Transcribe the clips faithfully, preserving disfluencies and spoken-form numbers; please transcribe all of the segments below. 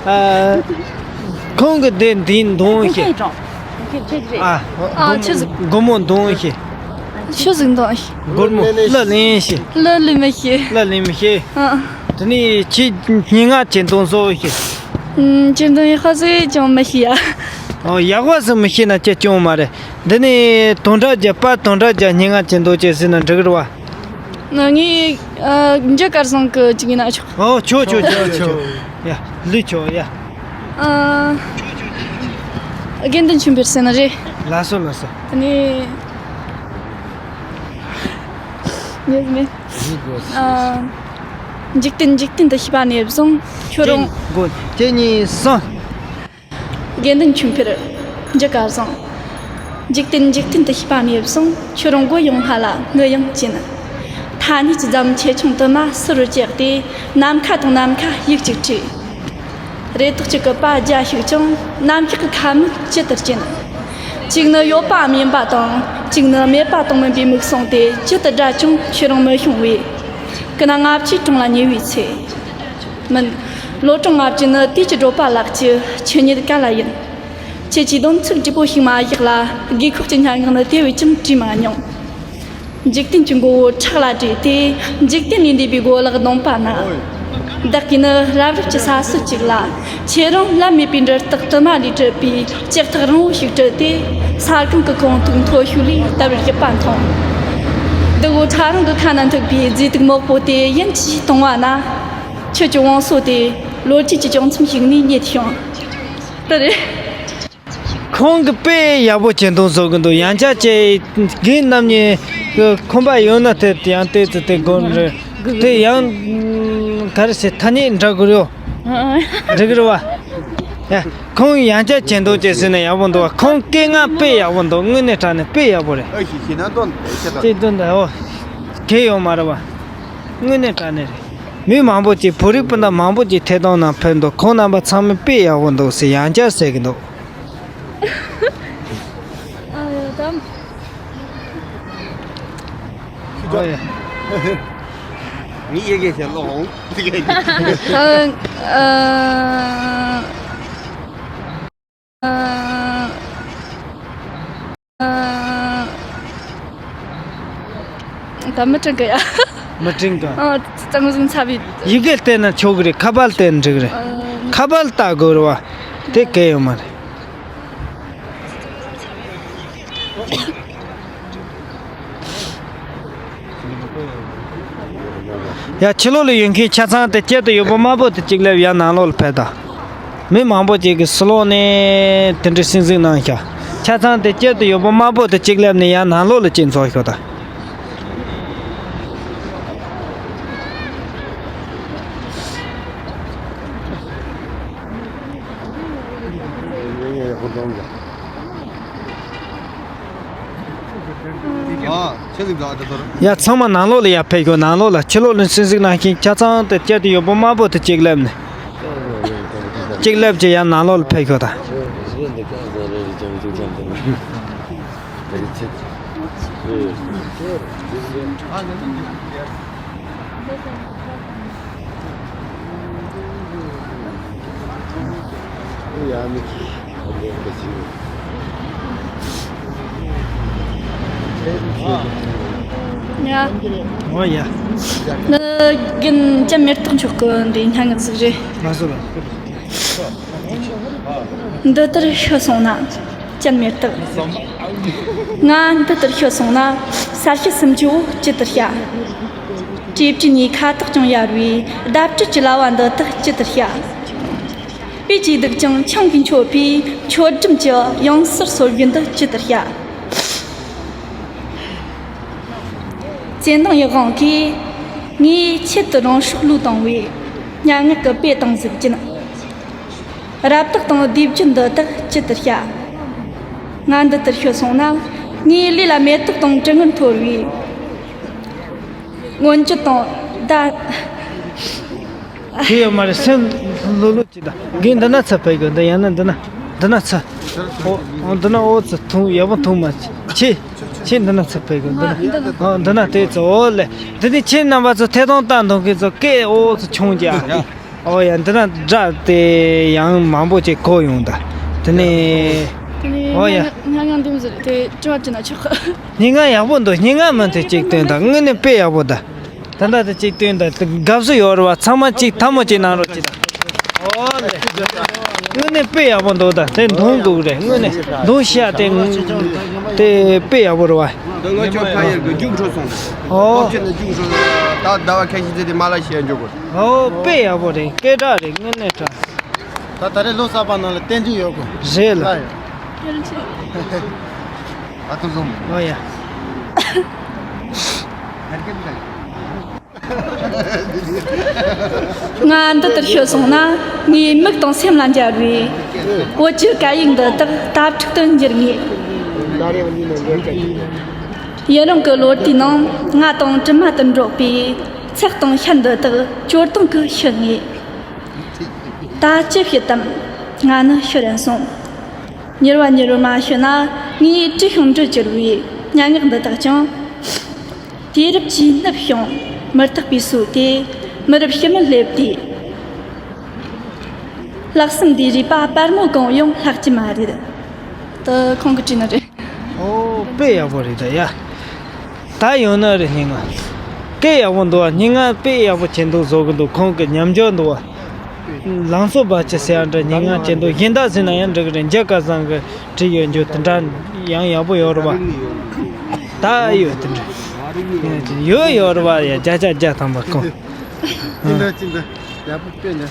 ཨ། ཁོང་གི་དེ་འདིའི་འདོན་ཤེས། ཨ། ཨ། ཆི་ཟིག་སྒོར་མོ་འདོན་ཤེས། ཆི་ཟིག་འདོན་ཤེས། སྒོར་མོ་གླུ་ལེན་ཤེས། གླུ་ལེན་མི་ཤེས། གླུ་ལེན་མི་ཤེས། ཨ། དེ་ནས་ཁྱེད་སྙན་ངག་ཅིག་འདོན་བཟོ་ཤེས། ཨུམ། ཅིག་འདོན་ཡག་པ་ཟིག་ཅང་མི་ཤེས་ཡ། ཨོ། ཡག་པ་ཟིག་མི་ཤེས་ན་ཅི་ཅང་མ་རེད། འདི་ནས་དོན་དག་རྒྱབ་པ། དོན་དག་རྒྱབ། སྙན་ངག་ཅིག་འདོན་ཅིག་ཟེར་ན་འགྲིག་གི་རེད་བ། ང་ངས། ཨ། འཇུ་སྐལ་བཟང་གི་ཅིག་ཡིན་ན་ཆོག་ཨོ། ཆོག་ཆོག་ཆོག་ཆོག་ཡ། ལུས་ཆོག་ཡ། ཨ། དགེ་འདུན་ཆོས་འཕེལ་ཟེར་ན་རེད། ལགས་སོ། ལགས་སོ། དེ་ནས། ངས་མེད། ཨ། འཇིག་རྟེན་འཇིག་རྟེན་དུ་ཤེས་པ་ནས་བཟུང་ཁྱོད་རང་། གཅིག་གཉིས་གསུམ། དགེ་འདུན་ཆོས་འཕེལ། འཇུ་སྐལ་བཟང་། འཇིག་རྟེན་འཇིག་རྟེན་དུ་ཤེས་པ་ནས་བཟུང་ཁྱོད་རང་མགོ་ཡང་སྔ་ལ་ངུ་ཡང་གཅན། ཐ་སྙད་ཀྱི་རྫམ་ཆེ་ཆུང་དུ་མ་ཟུར་རུ་བཅད་དེ། ནམ་མཁའ་དང་ནམ་མཁའ་ཡིག་གཅིག་བྲིས། རེ་ཐག་གཅིག་གི་པ་རྒྱ་ཞིག་ཀྱང་ནམ་ཞག་གི་ཁ་མིག་ཇི་ལྟར་གཅན། གཅིག་ནི་ཡོད་པའམ་ཡིན་པ་དང་། གཅིག་ནི་མེད་པ་དང་མིན་པའི་མིག་ཟུང་དེ་ཇི་ལྟར་བགྲད་ཀྱང་ཁྱོད་རང་མི་ཤོང་བས། ཀུན་ན་ལྔ་བཅུའི་གྲངས་ལ་ཉེ་བའི་ཚེ། མིན། ལོ་གྲངས་ལྔ་བཅུ་ནི་དུས་ཀྱི་བགྲོད་པ་ལགས་ཀྱི་ཆུ་ཉིད་ག་ལ་ཡིན། ཁྱེད་ཀྱིས་སྡོམ་ཚིག་བགྲེས་པོ་ཞིག་མ་བཞག་ལ། རྒས་འཁོགས་ཀྱི་སྙན་ངག་ནི་དེ་བས་ཀྱང་བྲིས་མ་མྱོང་། འཇིག་རྟེན་གྱི་མགོ་བོ་ཕྲག་ལ་བྲིས་ཏེ། འཇིག་རྟེན་ལས་འདས་པའི་གོ་ལག་གདོང་པ་ན། བདག་གིས་ནི་རབ་རིབ་ཀྱི་ས་སྲོད་ཅིག་ལ། ཁྱེད་རང་ལམ་མེད་པའི་འབྲུ་སྟག་དུ་མ་ལས་གྲུབ་པའི་ལྕགས་ཐག་རིང་བོ་ཞིག་དྲུད་དེ། ས་སྒང་གི་ཁོང་ཐུག་མཐོ་ཤོས་ལས་ལྟ་བུར་ཡིབ་པ་མཐོང་། འདི་བོ་ཁྲ་རོང་གི་ཁ་ན་འཐིག་པའི་རྫས་དུག་མོག་པོ་དེ་ཡིན་གྱིས་གཏོང་བ་ན། ཁྱོད་ཀྱི་བང་སོ་དེ་ལོ་རྒྱུས་ཀྱི་ལྗོན་ཚམ་ཞིག་ནས་རྙེད་བྱུང་། དེ་རེད། ཁོང་གིས་དཔེ་ཡག་པོ་ཅིག་འདོན་བཟོ་གི་འདུག་ཡང་བསྐྱར་ཅིག་རྒན་རྣམ་གཉིས་ཀྱི་ཁོམ་པ་ཡོད་ན་དེ་ཡང་བལྟས་ཚེ་དེ་དགོས་རེད། དེ་ཡང་ག་རེ་ཟེར། ཐ་སྙད་འདྲ་དགོས་རེད། འགྲིག་གི་རེད་བ། ཡ། ཁོང་ཡང་བསྐྱར་ཅིག་འདོན་ཅིག་ཟེར་ན་ཡག་པོ་འདུག་བ། ཁོང་སྐད་ངག་དཔེ་ཡག་པོ་འདུག་དངོས་གནས་དྲང་གནས་དཔེ་ཡག་པོ་རེད། ཨ་ཞེ་ཞེ་ན་འདོན་ཅིག་འདོན་ད། ཨོ། གལ་ཡོད་མ་རེད་བ། དངོས་གནས་དྲང་གནས་རེད། མི་མང་པོ་ཅིག་བོད་རིགས་སྤུན་ཟླ་མང་པོ་ཅིག་ཐད་གཏོང་ནང་ཕེབས་འདུག་ཁོང་རྣམ་པ་ཚང་མས་དཔེ་ཡག་པོ་འདུག་ཟེར་ཡང་བསྐྱར་ཟེར་གི་འདུག་ཨ་ཡོ་དམ། ཨོ་ཡ། ངའི་ཡི་གེ་ཞིག་ཀློག་འོང་། ཨ། ཨ། ཨ། ཨ། ད་མི་དྲན་གི་ཡ། མི་དྲན་གི། ཨ། གཙང་གཟུགས་ཚ་བའི། ཡི་གེ་བལྟས་ན་ཆོག་གི་རེད། ཁ་པར་བལྟས་ན་འགྲིག་གི་རེད། ཨ། ཁ་པར་ལྟ་དགོས་རེད་བ། དེ་གལ་ཡོད་མ་རེད། ཡ། ཕྱི་ལོགས་ལ་ཡོད་མཁན་ཆ་ཚང་དེ་དཀྱིལ་དུ་ཡོད་པ་དམར་པོ་དེ་གཅིག་སླེབས། ཡར་ནང་ལོགས་ལ་ཕེབས་དང་། མི་མང་པོ་ཅིག་གིས་ཕྱི་ལོགས་ནས་དེ་འདྲའི་སེམས་གཟིགས་གནང་ཤག་ཆ་ཚང་དེ་དཀྱིལ་དུ་ཡོད་པ་དམར་པོ་དེ་གཅིག་སླེབས་ནས་ཡར་ནང་ལོགས་ལ་ཅིག་འཛུལ་ཤོག་དང་། ཡ། ཚང་མ་ནང་ལོགས་ལ་ཡར་ཕེབས་ཤོག་ནང་ལོགས་ལ། ཕྱི་ལོགས་ལ་སེམས་གཟིགས་གནང་མཁན་ཆ་ཚང་དེ་དཀྱིལ་དུ་ཡོད་པ་དམར་པོ་དེ་གཅིག་སླེབས་ནས། གཅིག་སླེབས་བྱས་ཡར་ནང་ལོགས་ལ་ཕེབས་ཤོག་དང་། ཡ། ཨོ་ཡ། ནི་རྒན་ལྕམ་མེ་སྟག་མཆོག་གི་འདི་སྙན་ངག་ཟིག་རེད། ལགས་སོ་ལགས་སོ། འདི་ལྟར་ཤི་སོང་ན། ལྕམ་མེ་སྟག་ང་འདི་ལྟར་ཤི་སོང་ན། ས་གཞི་སུམ་ཅུ་བོ་ཇི་ལྟར་བྱ། བྲེལ་བྲེལ་ཉེས་ཁ་དོག་ཀྱང་ཡལ་བའི། ཟླ་བྲལ་གྱི་ལ་བ་འདི་དག་ཇི་ལྟར་བྱ། སྤོས་ཀྱིས་བདུག་ཅིང་ཆང་གིས་མཆོད་པའི། མཆོད་སྒྲོམ་གྱི་ཡང་སར་སོལ་བའི་འདི་ཇི་ལྟར་བྱ། བཙན་དང་ཡི་དབང་གིས། ངས་ཆེད་དུ་རང་སྲོག་བློས་བཏང་བའི། སྙན་ངག་གི་དཔེ་དང་གཟུགས་ཅན། རབ་རྟོག་དང་བསྡུས་བརྗོད་འདི་དག་ཇི་ལྟར་བྱ། ང་འདི་ལྟར་ཤི་སོང་ན། ངའི་ལུས་ལ་མེ་ཏོག་དང་དྲི་ངད་འཐོར་བའི། མངོན་བརྗོད་དང་བརྡ། དེ་ཡོད་མ་རེད། སེམས་ལྷོད་ལྷོད་ཅིག་དང་། རྒན་འདི་ན་ཚུར་ཕེབས་དགོས། འདི་ཡང་ན་འདི་ན། འདི་ན་ཚུར། ཨོ། ཨོ། འདི་ན་ཨོ་ཚུར་འཐུང་། ཡག་པོ་འཐུང་མ། ཁྱེད། ཁྱེད་འདི་ན་ཚུར་ཕེབས་དགོས། འདི་ན། ཨོ། འདི་ན་དེ་ཚུར། ཨོ་ལེ། འདི་ནི་ཁྱེད་རྣམ་པ་ཚོ་ཐད་གཏོང་ལྟ་འདུག་མཁན་ཚོ་སྐད་ཨོ་ཚུར་ཆུང་ཅིག་ཨ། ཨོ་ཡ། འདི་ན་སྒྲ་དེ་ཡང་མང་པོ་ཅིག་གོ་ཡོང་ད། དེ་ནས། དེ་ནས་ཨོ་ཡ། སྙན་ངག་འདི་མི་ཟེར་དེ་དྲི་བ་དྲིས་ན་ཆོག་གི། སྙན་ངག་ཡག་པོ་འདུག། སྙན་ངག་མིན་དེ་གཅིག་སྟོན་དང་། དངོས་གནས་དཔེ་ཡག་པོ་ད། ད་ལྟ་དེ་གཅིག་སྟོན་དང་དེ་དགའ་བསུ་ཡོད་རེད་བ། ཚང་མ་གཅིག་ཐལ་མོ་གཅིག་གནང་རོགས་གྱིས་ད། ཨོ་ལེ། དངོས་གནས་དཔེ་ཡག་པོ་འདུག་ད། དེ་འདོན་དགོས་རེད། དངོས་གནས་འདོན་ཤེས་ཡ་དེ་དེ་དཔེ་ཡག་པོ་རེད་བ། ད་ང་ཚོ་ཕ་ཡུལ་གྱི་རྒྱུགས་འཕྲོ་སོང་ད། ཨོ། ཨོ་ཅེ་ན་རྒྱུགས་འཕྲོ་སོང་། ད་ཟླ་བ་ཁ་ཤས་ཙམ་དེ་མ་ལ་ཤེས་འཇོག་དགོས། ཨོ་དཔེ་ཡག་པོ་རེད། སྐད་གྲགས་རེད། དངོས་གནས་དྲག། ད་ད་རེས་ལོ་གསར་པ་ནང་ལ་རྟེན་འབྲེལ་ཡོད་དགོས། རེད་ལ། ལ་ཡོད། ཨ་ཐུ་བཟང་མོ། ཨོ་ཡ། ང་འདི་ལྟར་ཤོད་སོང་ན། ངའི་མིག་དང་སེམས་ལ་འབྱར་བའི་བོད་ཀྱི་སྐད་ཡིག་འདི་དག་དྭ་ཕྲུག་ཏུ་འགྱུར་ངེས། ཡུན་རིང་གི་ལོ་ཟླའི་ནང་ང་དང་གྲིབ་མ་ལྟར་འགྲོགས་པའི་ཚེགས་དང་ཤ་འདི་དག་སྐྱོ་གདུང་གིས་ཤི་ངེས། ད་ཅི་བྱེད་དམ། ང་ནི་ཤི་རན་སོང་། མྱུར་བ་མྱུར་བ་མ་ཤི་ན། ངའི་བྲིས་ཤིང་འབྲི་གྱུར་བའི་སྙན་ངག་འདི་དག་ཀྱང་དུས་རབས་ཀྱིས་བསྣུབས་ཤིང་མུར་ཐག་པའི་སོ་དེ་མི་རབས་ཕྱི་མར་སླེབས་ཏེ། ལྷག་བསམ་འདིའི་རུས་པ་སྤར་མོ་གང་ཡང་ལྷག་གི་མ་རེད། དེ་ཁོང་གིས་བྲིས་ནི་རེད། ཨོ་དཔེ་ཡག་པོ་རེད་ད་ཡ། ད་ཡོང་ན་རེད། སྙན་ངག་སྐད་ཡག་པོ་འདུག་བ། སྙན་ངག་དཔེ་ཡག་པོ་བྱེད་འདུག་བཟོ་གི་འདུག། ཁོང་གི་ཉམས་འགྱུར་འདུག་བ། ལང་ཚོ་འབའ་ཅི་ཟེར་ཡ་འདྲ་སྙན་ངག་བྱེད་འདུག། གཞན་དག་ཟེར་ན་ཡང་འགྲིག་གི་རེད། མཇལ་ཁ་བཟང་གི་བྲིས་ཡོད་རྒྱུ་དེ་འདྲ་ཡང་ཡག་པོ་ཡོད་རེད་བ། ད་ཡོད་དེ་འདྲ་ཡོད་ཡོད་རེད་བ། ཡ་བརྒྱ་ཆ་བརྒྱ་ཐམ་པ་ཁོང་། ཅི་འདྲ་ཅི་འདྲ་ཡག་པོ་དཔེ་འདྲ།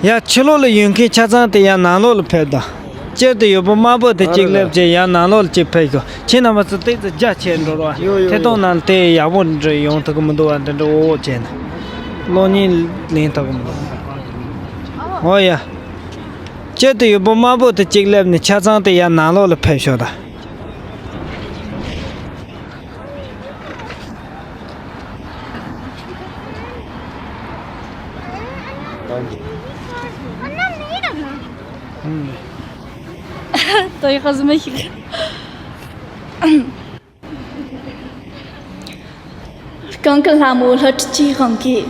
ཡ་ཕྱི་ལོགས་ལ་ཡོད་མཁན་ཆ་ཚང་དེ་ཡ་ནང་ལོགས་ལ་ཕེབས་དང་། སྤྱིར་དུ་ཡོད་པ་དམར་པོ་དེ་གཅིག་སླེབས་བྱས་ཡ་ནང་ལོགས་ལ་གཅིག་ཕེབས་ཤོག། ཁྱེད་རྣམ་པ་ཚོ་ཏོག་ཙམ་རྒྱ་ཆེར་འགྲོ་རོགས། ཡོ་ཡོ་ཐད་གཏོང་ནང་དེ་ཡག་པོ་འདྲ་ཡོང་ཐུབ་ཀྱི་མི་འདུག་བ། འདི་འདྲ་འོ་འོ་བྱས་ན་གློག་བརྙན་ལེན་ཐུབ་ཀྱི་མི་འདུག། འོ་ཡ། སྤྱིར་དུ་ཡོད་པ་དམར་པོ་དེ་གཅིག་སླེབས་ནས་ཆ་ཚང་དེ་ཡ་ནང་ལོགས་ལ་ཕེབས་ཤོག་ད། ད་ཡག་ག་ཟི་མ་ཞིག། རྐང་གི་ལྷ་མོ་ལྷུ་ཁྲིད་ཀྱི་དབང་གིས།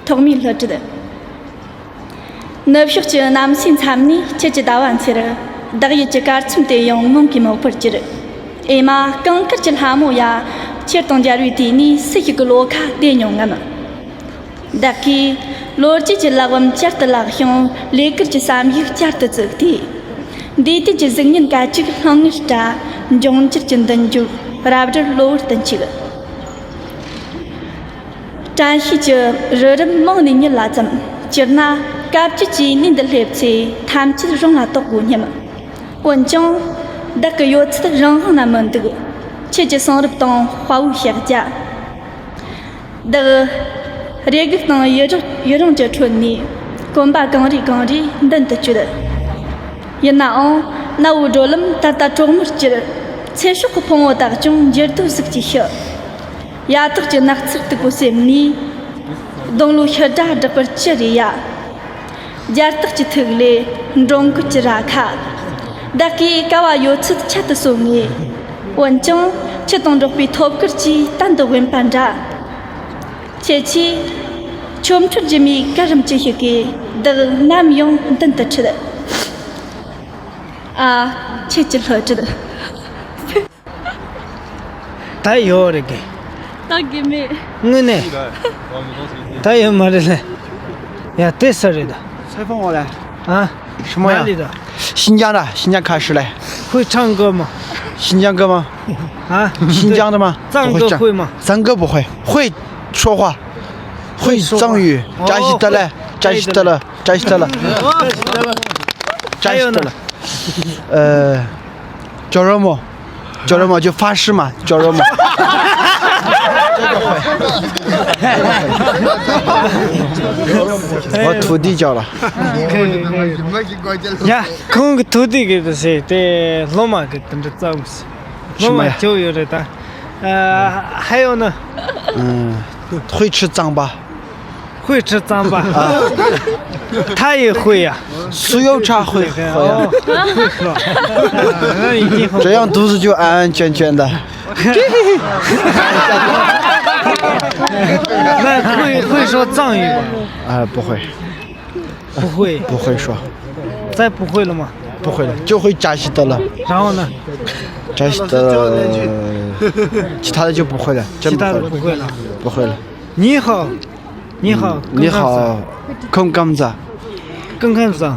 ཐོག་མའི་ལྷུ་ཁྲིད། ནུབ་ཕྱོགས་ཀྱི་གནམ་སའི་མཚམས་ནས་ཁྱེད་ཀྱི་ཟླ་བ་འཚེར། བདག་ཡིད་ཀྱི་གར་ཚོམས་དེ་ཡང་ངང་གིས་མོག་པར་གྱུར། ཨེ་མ་རྐང་དཀར་གྱི་ལྷ་མོ་ཡ། ཁྱེད་དང་མཇལ་བའི་དུས་ནས་སུ་ཞིག་གི་བློ་ཁ་བདེ་མྱོང་ངམ། བདག་གིས་ལོ་རྒྱུས་ཀྱི་ལྷ་བུམ་བསྐྱར་དུ་བརླགས་ཤིང་ལས་ཀར་གྱི་བསམ་ཡིག་བསྐྱར་དུ་བཙུགས་ཏེ། འདས་དུས་ཀྱི་གཟུགས་བརྙན་སྐད་ཅིག་ལྷང་ངེར་བཀྲ། འབྱུང་འགྱུར་གྱི་མདུན་ལྗོངས་རབ་དྲུག་གློ་བུར་དུ་འཁྱུག། དྲན་ཤེས་ཀྱི་རི་རབ་མང་ནས་ཉིལ་ལ་བརྩམས། སྤྱིར་ན་སྐབས་བཅུ་གཅིག་ནས་འདི་སླེབས་ཚེ་ཐམས་ཅད་རང་ལ་རྟོགས་དགོས་སྙམ། འོན་ཀྱང་བདག་གི་ཡོད་ཚད་རང་དབང་ན་མི་འདུག། ཁྱེད་ཀྱི་གསུང་རབ་དང་དཔའ་བོའི་ཕྱག་རྒྱ། བདག་རེ་སྒུག་དང་ཡི་རངས་ཡི་རངས་ཀྱི་ཁྲོད་ནས་གོམ་པ་གང་རེ་གང་རེ་མདུན་དུ་བསྐྱོད། ཡིན་ནའང་གནའ་བོའི་བགྲོད་ལམ་ད་ལྟ་གྲོག་མོར་གྱུར། ཚེ་སྲོག་གི་ཕུང་བོ་དག་ཀྱང་འགྱུར་རྡོ་ཟིག་གིས་ཤི། ཡ་ཐག་གི་ནགས་ཚལ་སྟུག་པོ་སེམས་ནས། སྡོང་ལོའི་ཤུལ་སྒྲ་བསྒྲགས་པར་ཅི་རེ་ཡ། རྒྱ་སྟག་གི་ཐུག་ལས་འབྲོང་རྒོད་ཀྱི་རྭ་ཁ། བདག་གིས་དཀའ་བ་ཡོད་ཚད་ཁྱད་དུ་གསོད་ངེས། འོན་ཀྱང་ཁྱི་དང་འགྲོགས་པའི་ཐོབ་སྐར་གྱིས་གཏན་དུ་དབེན་པ་འདྲ། ཁྱེད་ཀྱིས་ཆོ་འཕྲུལ་སྒྱུ་མའི་གར་རིམ་གྱི་ཤུགས་ཀྱིས་བདག་ནམ་ཡང་མདུན་དུ་ཁྲིད། ཨ། ཁྱེད་ཀྱི་ལྷོད་ཁྲིད། ད་ཡོད་རེད་གི། ད་གི་མེད། དངོས་གནས། ད་ཡོད་མ་རེད་ལེ། ཡ་དེ་ས་རེད་ད། 采访我来。啊？什么呀？哪里的？新疆的，新疆喀什来。会唱歌吗？新疆歌吗？啊？新疆的吗？藏歌会吗？藏歌不会，会说话，会藏语。哦，扎西德勒，扎西德勒，扎西德勒，扎西德勒。呃，叫什么？ 叫什么？就发誓嘛，叫什么？我徒弟叫了。呀，ཁོང་གི་徒弟གི་ཟེར་དེ་སློབ་མ་གི་དེ་འདྲ་བརྩམས་ཟེར། སློབ་མ་ཁྱོད་ཡོད་རེད་ད། ཨ།还有呢？嗯，会吃糌粑。ཧུའེ་ཁྲི་གཙང་པ། ཐ་ཡི་ཧུའེ་ཡ། སུ་ཡོ་ཁྲ་ཧུའེ་ཧུའེ་ཡ། 这样肚子就安安全全的。那会会说藏语吗？啊，不会。不会。不会说。再不会了吗？不会了，就会扎西德了。然后呢？扎西德，其他的就不会了，真不会了。其他的不会了。不会了。你好。 你好，你好，ཁམས་བཟང་། ཁམས་བཟང་།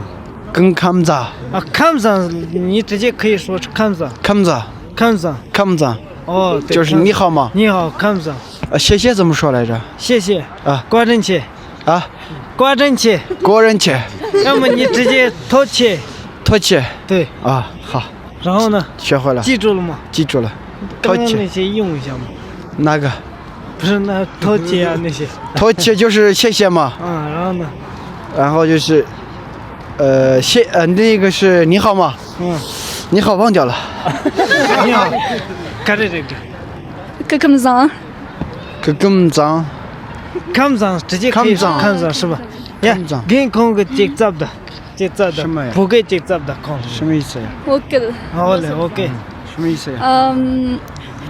ཁམས་བཟང་། ཁམས་བཟང་། 啊，ཁམས་བཟང་，你直接可以说是ཁམས་བཟང་། ཁམས་བཟང་། ཁམས་བཟང་། ཁམས་བཟང་། 哦，对，就是你好吗？你好，ཁམས་བཟང་། 啊，谢谢怎么说来着？谢谢。啊。 བཀའ་དྲིན་ཆེ། 啊。 བཀའ་དྲིན་ཆེ། 个人钱。 要么你直接་ཐུགས་རྗེ་ཆེ། 对。 啊，好。 然后呢？学会了。记住了吗？记住了。刚刚那些用一下吗？哪个？不是，那 ཐུགས་རྗེ་ཆེ་啊，那些。 ཐུགས་རྗེ་ཆེ就是谢谢嘛。 啊，然后呢？ 然后就是，呃，谢，呃，那个是你好吗？ 嗯。 你好忘掉了。 你好。 ག་རེ་རེད། ཁམས་བཟང་། ཁམས་བཟང་། ཁམས་བཟང་། 直接可以说ཁམས་བཟང་། ཁམས་བཟང་是吧？ ཡ། ཁམས་བཟང་། རྒན་ཁོང་གི་ཅིག་བཙལ་ད། ཅིག་བཙལ་ད། 什么呀？ བོད་སྐད་ཅིག་བཙལ་ད་ཁོང་། 什么意思呀？ བོད་སྐད། ཨོ་ལེ། ཨོ་ཀེ། 什么意思呀？ ཨམ།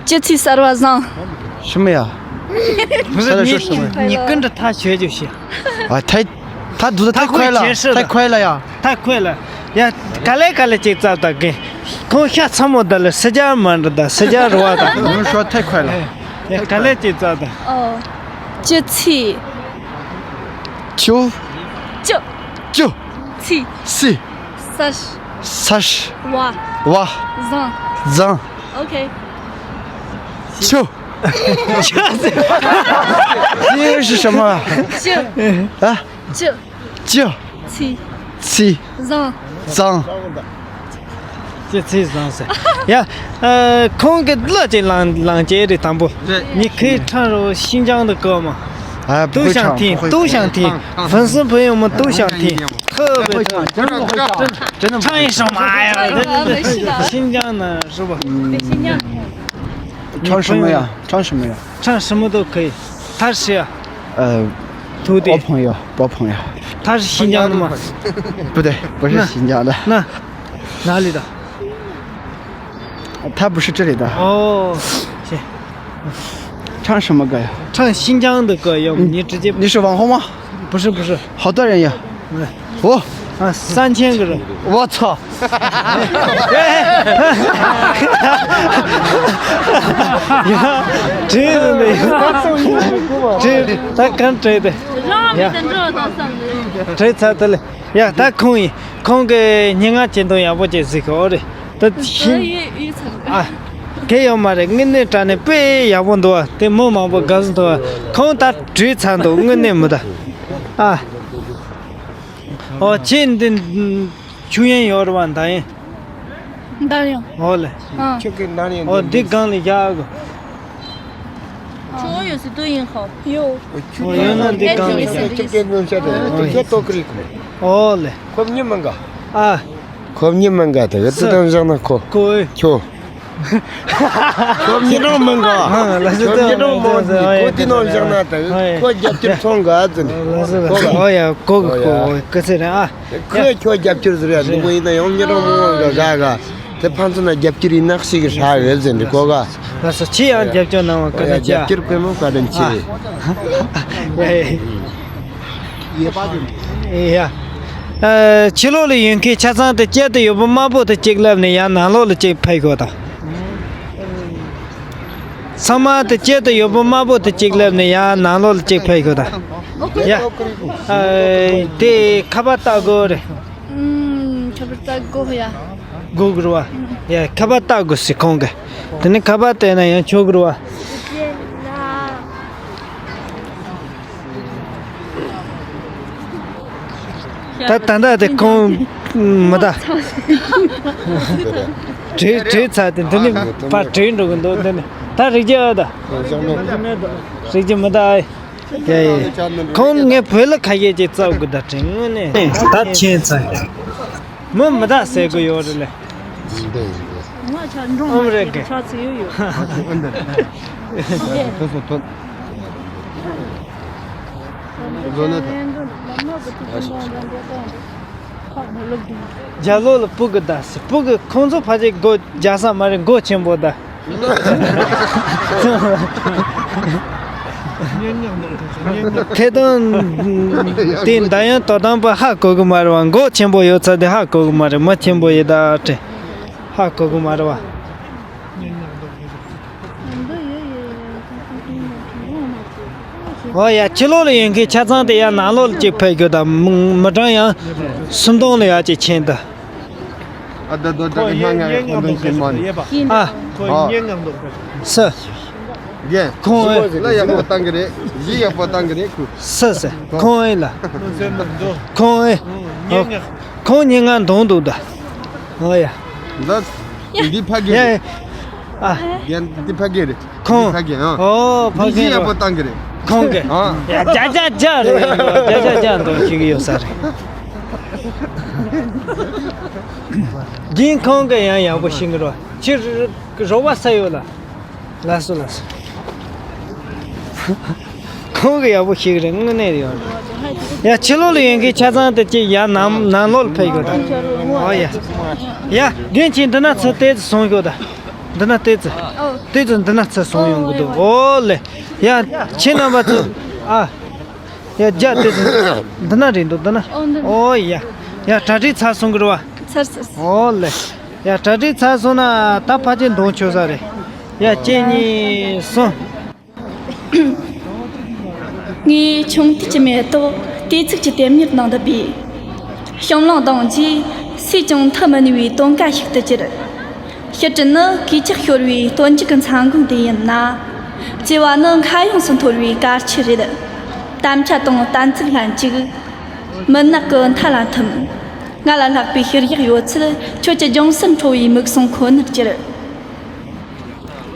སྤྱི་ཚེས་གསར་བ་བཟང་། 什么呀？ 不是，你，你跟着他学就行。 啊，太，他读的太快了，他会解释的。 太快了呀。 太快了。 ཡ། ག་ལེ་ག་ལེ་ཅིག་བཙལ་ད་རྒན། ཁོང་ཤ་ཚ་མོ་ད་ལ་སི་ཇ་མ་འདྲ་ད་སི་ཇ་རུ་བ་ད། 你们说太快了。 ཡ། ག་ལེ་ཅིག་བཙལ་ད། ཨོ། སྤྱི་ཚེས། 秋། 九。 九། ཚེས། 四། གསར། གསར། བ། བ། བཟང་། བཟང་། ཨོ་ཁེ། 秋。 秋是什么？ 九། 啊？ 九། 九། ཚེས། ཚེས། བཟང་། བཟང་། སྤྱི་ཚེས་བཟང་ཟེར། ཡ། ཨ། ཁོང་གི་གླུ་ཅིག་བླངས་བླངས་བྱས་རེད་དང་པོ། 你可以唱首新疆的歌吗？ 哎，不会唱，不会唱。 都想听，都想听，粉丝朋友们都想听。特别的。 真的不会唱，真的不会唱。 唱一首嘛。 哎呀，这，这，这，新疆的是吧？ 唱什么呀？唱什么呀？ 唱什么都可以。他是谁啊？呃，徒弟。我朋友，我朋友。他是新疆的吗？不对，不是新疆的。那，那哪里的？他不是这里的。哦，行。唱什么歌呀？唱新疆的歌，要不你直接，你是网红吗？ 不是，不是。好多人呀。嗯。哦。啊，三千个人。我操！ ཡ། བྲེལ་འདུག་ནི། བྲེལ། ད་གང་བྲེལ་ཏེ། ཡ། བྲེལ་ཚར་ཏེ་ལེ། ཡ། ད་ཁོང་ཡིན། ཁོང་གི་སྙན་ངག་ཅན་དུ་ཡག་པོ་ཅིག་གཟིགས་ཤོག་རེད། ད་ཤིན། ཨ། གལ་ཡོད་མ་རེད། དངོས་གནས་དྲང་གནས་དཔེ་ཡག་པོ་འདུག་བ། དེ་མི་མང་པོ་དགའ་བསུ་འདུག་བ། ཁོང་ད་བྲེལ་ཚར་འདུག་དངོས་གནས་མི་ད། ཨ། ཨོ། ཁྱེད་འདི་ཆུ་ཡན་ཡོད་རེད་བ། འདང་ཡིན། འདང་ཡིན། ཨོ་ལེ། ཨ། ཁྱོད་ཀྱི་འདང་ཡིན། ཨོ། འདི་སྒང་ལ་བཞག་གོ། ཁྱོད་ཡོད་སྲིད་དུ་ཡིན་ཧོ། ཡོད། ཨོ། ཡོད་ན་འདི་སྒང་ལ་བཞག། ཁྱོད་ཀྱི་ངོ་ཤེས་རེད། ཁྱོད་ལྟོ་ཀི་རིག་གོ། ཨོ་ལེ། ཁོ་མྱི་མང་ག། ཨ། ཁོ་མྱི་མང་ག་དེ་ག་ཏུ་དང་བཞག་ན་ཁོ། ཁོ། ཁྱོད། ཁོ་མྱི་གྲངས་མང་ག། ཨ། ལགས་སོ། ཁོ་མྱི་གྲངས་མང་ག། ཁོ་དེ་ནང་བཞག་ན་ད་ཁོ་རྒྱབ་སྐྱོར་ཚོང་ག་ཟེར་ནས། ཁོ་ག། ཨོ་ཡ། ཁོ་གི། ཁོ་གི་ཟེར་རེད། ཨ། ཁོས་ཁྱོད་རྒྱབ་སྐྱོར་ཟེར་ཡ་འདུག་གོ། ཡིན་ན་ཡང་མྱི་གྲངས་མང་བ་ག་ག་ག་དེ་ཕན་ཚུན་ན་རྒྱབ་སྐྱོར་ཡིན་ན་ཞིག་གི་ཧྲ་ཡོད་ཟེར་འདུག་གོ་ག། ལགས་སོ། ཁྱེད་ཡང་རྒྱབ་སྐྱོར་གནང་བ་བཀའ་དྲིན་ཆེ། རྒྱབ་སྐྱོར་དཔེ་མོ་བཀའ་དྲིན་ཆེ། ཨ། ཡ། ཨ། ཕྱི་ལོགས་ལ་ཡོད་མཁན་ཆ་ཚང་དེ་དཀྱིལ་དུ་ཡོད་པ་དམར་པོ་དེ་གཅིག་ལབ་ནས་ཡར་ནང་ལོགས་ལ་གཅིག་ཕེབས་ཤོག་དང་། ཚང་མ་དེ་དཀྱིལ་དུ་ཡོད་པ་དམར་པོ་དེ་གཅིག་ལབ་ནས་ཡར་ནང་ལོགས་ལ་གཅིག་ཕེབས་ཤོག་དང་། ཡ། ཨ། དེ་ཁ་པར་ལྟ་དགོས་རེད། ཨུམ། ཁ་པར་ལྟ་དགོས་ཡ། དགོས་དགོས་རེད་བ། ཡ། ཁ་པར་ལྟ་དགོས་སྲིད་ཁོང་གིས། དེ་ནས་ཁ་པར་བལྟས་ན་ཡང་ཆོག་གི་རེད་བ། ད་ད་ལྟ་དེ་ཁོང་མི་ད། བྲེལ་བྲེལ་ཚར་ཏེ་འདི་ནས་ཕར་བྲེལ་འགྲོ་གི་འདུག་འདི་ནས་ད་རིག་རྒྱུ་ཨ་ད། རིག་རྒྱུ་མི་ད་ཨ། ཡ་ཡ། ཁོང་ངས་བོད་ལ་ཁ་ཤས་ཅིག་བཙལ་དགོས་ད་དྲན་དངོས་གནས། ད་ཁྱེད་ཚ། མི་མི་ད་ཟེར་དགོས་ཡོད་རེད་ལེ། ཨོམ་རེད་གི། ཕྱག་ཚིག་ཡོད་ཡོད། ཕྱག་ཚིག་ཡོད་ཡོད། ཕྱག་ཚིག་ཡོད་ཡོད། བཟོ་ན་ད། རྒྱ་ལོ་ལ་སྤུ་གུ་ད་སི་སྤུ་གུ་ཁོང་ཚོ་ཕ་ཅིག་མགོ་རྒྱག་ས་མ་རེད། མགོ་ཆེན་པོ་ད། ཐད་གཏོང་དེ་འདི་ཡང་དོ་དམ་པ་ཧ་གོ་གི་མ་རེད་བ། མགོ་ཆེན་པོ་ཡོད་ཚ་དེ་ཧ་གོ་གི་མ་རེད། མི་ཆེན་པོ་ཡོད་ད་དེ་ཧ་གོ་གི་མ་རེད་བ། འོ་ཡ། ཕྱི་ལོགས་ལ་ཡོད་མཁན་ཆ་ཚང་དེ་ཡ་ནང་ལོགས་ལ་གཅིག་ཕེབས་རྒྱུ་དང་མི་མི་གྲངས་ཡང་སུམ་སྟོང་ལ་ཡ་གཅིག་ཕྱིན་ད། ཨ་ད་དོ་ད་གི་སྣང་ཡ་ཡ་ཁོང་དོན་ཤེས་མ་ནི། ཨ། ཨ། ས། རྒན། ཁོང་ཨེ། ལ་ཡག་པོ་བཏང་གི་རེད། གཞི་ཡག་པོ་བཏང་གི་རེད་ཁུ། ས་ས། ཁོང་ཨེ་ལ། ཁོང་ཨེ། ཁོང་ཉིན་ང་འདོང་འདུག་ད། ཨོ་ཡ། ད། འདི་ཕ་གི་ཡ། རེད། ཨ། རྒན་འདི་ཕ་གི་རེད། ཁོང་། འདི་ཕ་གི་ཨ། ཨོ་ཕ་གི་རེད། ཡག་པོ་བཏང་གི་རེད། ཁོང་གི་ཨ། ཡ་ཇ་ཇ་ཇ་རེད། ཇ་ཇ་ཇ་འདོན་ཤེས་ཀྱི་ཡོད་ས་རེད། རྒན་ཁོང་གི་ཡང་ཡག་པོ་ཤེས་ཀྱི་རེད། ཕྱིར་རོགས་པ་ས་ཡོད་ལ། ལགས་སོ་ལགས་སོ། ཁོང་གི་ཡག་པོ་ཤེས་ཀྱི་རེད། དངོས་གནས་ཡོད་རེད། ཡ་ཕྱི་ལོགས་ལ་ཡོད་མཁན་ཆ་ཚང་དེ་གཅིག་ཡ་ནང་ནང་ལོགས་ལ་ཕེབས་དགོས་ད། ཨོ་ཡ། ཡ་རྒན་ཁྱེད་འདི་ན་ཚུར་ཏོག་ཙམ་སོང་ཤོག་ད། འདི་ན་ཏོག་ཙམ། ཏོག་ཙམ་འདི་ན་ཚུར་སོང་ཡོང་གི་འདུག་ཨོ་ལེ། ཡ་ཁྱེད་རྣམ་པ་ཚོ། ཨ། ཡ་རྒྱ་ཏོག་ཙམ། འདི་ན་རེད་འདུག་འདི་ན། ཨོ་འདི་ན། ཨོ་ཡ། ཡ་གྲ་སྒྲིག་ཚར་སོང་གི་རེད་བ། ཚར་ཚར། ཨོ་ལེ། ཡ་གྲ་སྒྲིག་ཚར་སོང་ན་ད་ཕལ་ཆེར་འདོང་ཆོག་ས་རེད། ཡ་གཅིག་གཉིས་གསུམ། ངས་ཆུང་དུས་ཀྱི་མེ་ཏོག་ལྟས་ཚིགས་ཀྱི་དེབ་གཉེར་ནང་དུ་སྦས། ཞིང་གླིང་གདུང་རྗེས་སུས་ཀྱང་མཐུ་མི་ནུས་པའི་དོན་ཀ་ཞིག་ཏུ་གྱུར། ཕྱི་དྲིལ་ནི་གོས་ཆག་ཤོར་བའི་སྟོན་མཇུག་གི་མཚན་གུང་དེ་ཡིན་ན། ལྕེ་བ་ནི་མཁའ་དབྱིངས་སུ་འཐོར་བའི་དཀར་ཆུ་རེད། དམ་ཆ་དང་གཏན་ཚིགས་ལྷན་ཅིག་མུན་ནག་གི་མཐའ་ལ་ཐིམ། ང་ལ་ལྷག་པའི་ཤེས་རྒྱག་ཡོད་ཚད་ཁྱོད་ཀྱི་ལྗོངས་སུ་འཕྲོ་བའི་མིག་ཟུང་ཁོ་ནར་གྱུར།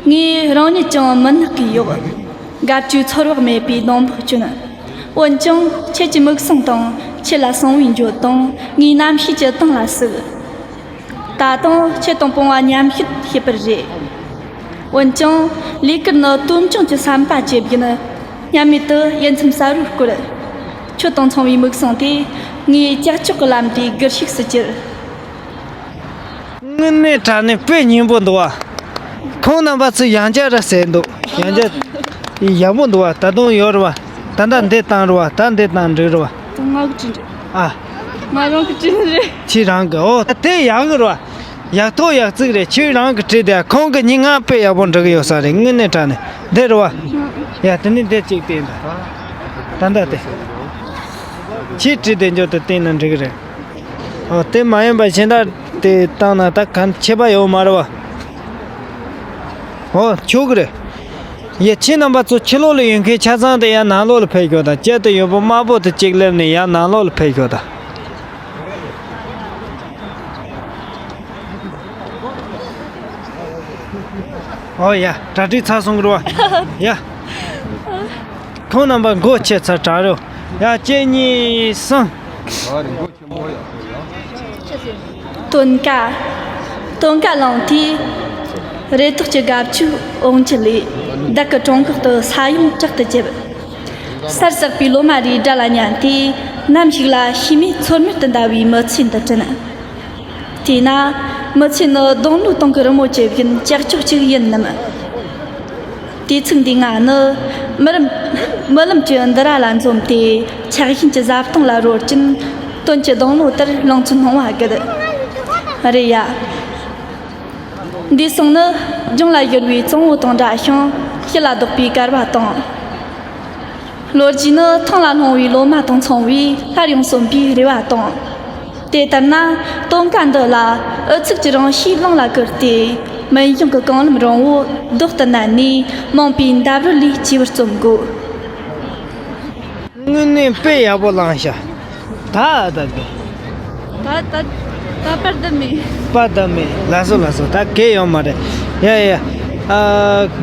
ངས་རང་ཉིད་ཀྱང་མུན་ནག་གིས་གཡོགས། དགའ་བཅུའི་ཚོར་བ་མེད་པའི་སྡོང་པོར་གྱོན། འོན་ཀྱང་ཁྱེད་ཀྱི་མིག་ཟུང་དང་ཁྱེད་ལ་གསང་བའི་འགྱོད་གདུང་ངའི་རྣམ་ཤེས་ཀྱི་གདིང་ལ་ཟུག་ད་དུང་ཁྱེད་དང་སྤོང་བ་མཉམ་བཤད་བྱེད་པར་རེ། འོན་ཀྱང་ལས་ཀར་ནི་དོམ་ཅུང་གི་བསམ་པ་ཇེ་བརྒྱུད། སྙམ་མེད་དུ་ཡིད་མཚམས་གསལ་བོར་བསྐོར། ཁྱོད་དང་མཚུངས་པའི་མིག་ཟུང་དེ་ངའི་ཀྱག་ཀྱོག་གི་ལམ་དེའི་སྒུལ་ཤུགས་སུ་གྱུར། དངོས་གནས་དྲང་གནས་དཔེ་སྙན་པོ་འདུག་བ། ཁོང་རྣམ་པ་ཚོས་ཡང་བསྐྱར་ར་ཟེར་འདུག་ཡང་བསྐྱར། ཡག་པོ་འདུག་བ། ད་དུང་ཡོད་རེད་བ། ད་ལྟ་འདི་བཏང་རེད་བ། ད་འདི་བཏང་འགྲིག་རེད་བ། ང་གི་བྲིས་རེད། ཨ། ང་རང་གི་བྲིས་རེད། ཁྱེད་རང་གི་ཨོ་དེ་ཡག་གི་རེད་བ། ཡག་ཐོག་ཡག་བརྩེགས་རེད། ཁྱེད་རང་གི་བྲིས་དེ་ཁོང་གི་མིང་ང་དཔེ་ཡག་པོ་འགྲིག་གི་ཡོད་ས་རེད། དངོས་གནས་དྲང་གནས་འདི་རེད་བ། ཡ་དེ་ནི་འདི་གཅིག་བལྟས་འདུག་ད་ལྟ་དེ། ཁྱེད་བྲིས་དེ་འཇོག་ཏུ་བལྟས་ན་འགྲིག་གི་རེད། ཨོ་དེ་མ་ཡིན་པ་གཞན་དག་དེ་བཏང་ན་ད་གང་ཁྱད་པར་ཡོད་མ་རེད་བ། ཨོ་ཆོག་གི་རེད། ཡ་ཁྱེད་རྣམ་པ་ཚོ་ཕྱི་ལོགས་ལ་ཡོད་མཁན་ཆ་ཚང་དེ་ཡར་ནང་ལོགས་ལ་ཕེབས་ཤོག་དང་། དཀྱིལ་དུ་ཡོད་པ་དམར་པོ་དེ་གཅིག་སླེབས་ནས་ཡར་ནང་ལོགས་ལ་ཕེབས་ཤོག་དང་། ཨོ་ཡ་གྲ་སྒྲིག་ཚར་སོང་གི་རེད་བ། ཡ། ཁོང་རྣམ་པ་མགོ་ཆེ་ཚར་དྲག་རེད། ཡ་གཅིག་གཉིས་གསུམ། སྟོན་ཀ། སྟོན་ཀ་ལངས་དུས། རེ་དོགས་ཀྱི་དགའ་བཅུ་འོང་གི་ལས། བདག་གི་བྲང་ཁོག་ཏུ་ས་ཡོམ་དྲག་ཏུ་བརྒྱབ། གསར་བསགས་པའི་ལོ་མ་རེའི་སྒྲ་ལ་ཉན་ཏེ། ནམ་ཞིག་ལ་ཤི་རྨས་ཚོར་མེད་དུ་འདའ་བའི་མི་ཚེ་འདི་དྲན། དེས་ན། མི་ཚེ་ནི་སྡོང་ལོའི་སྟེང་གི་རི་མོ་ཇེ་བཞིན་ཀྱག་ཀྱོག་ཅིག་ཡིན་ནམ། དུས་ཚིགས་འདི་ང་ནི་མི་རིམ་མི་ལམ་གྱི་འདུ་ར་ལ་འཛོམས་ཏེ་ཆགས་ཞེན་གྱི་བཟའ་བཏུང་ལ་རོལ་གྱིན་དོན་གྱི་སྡོང་ལོ་ལྟར་ལང་ཚོ་སྣང་བ་གི། རེད་ཡ། འདས་སོང་ནི་ལྗོངས་ལ་ཡོད་པའི་གཙང་བོ་དང་འདྲ་ཞིང་ཞི་ལ་ལྡོག་པའི་བསྐལ་པ་དང་། ལོ་རྒྱུས་ནི་ཐང་ལ་ལྷུང་བའི་ལོ་མ་དང་མཚུངས་པའི་སླར་ཡང་གསོན་པའི་རེ་བ་དང་། དེ་ལྟར་ན་སྟོན་ཀ་འདི་ལ་འུ་ཚུགས་ཀྱི་རང་གཤིས་གླིང་ལ་བསྐུར་ཏེ། མུན་གཞུང་གི་རྐང་ལམ་རིང་བོ་རྡོག་ཏུ་མནན་ནས་མོངས་པའི་འདབ་རོལ་ལས་སྐྱེས་པར་རྩོམ་དགོས། དངོས་གནས་དཔེ་ཡག་པོ་བླངས་ཤག་ད་ད་གི་ད་ད་ད་པར་ད་མེད། པར་ད་མེད། ལགས་སོ་ལགས་སོ། ད་གལ་ཡོད་མ་རེད། ཡ་ཡ། ཨ།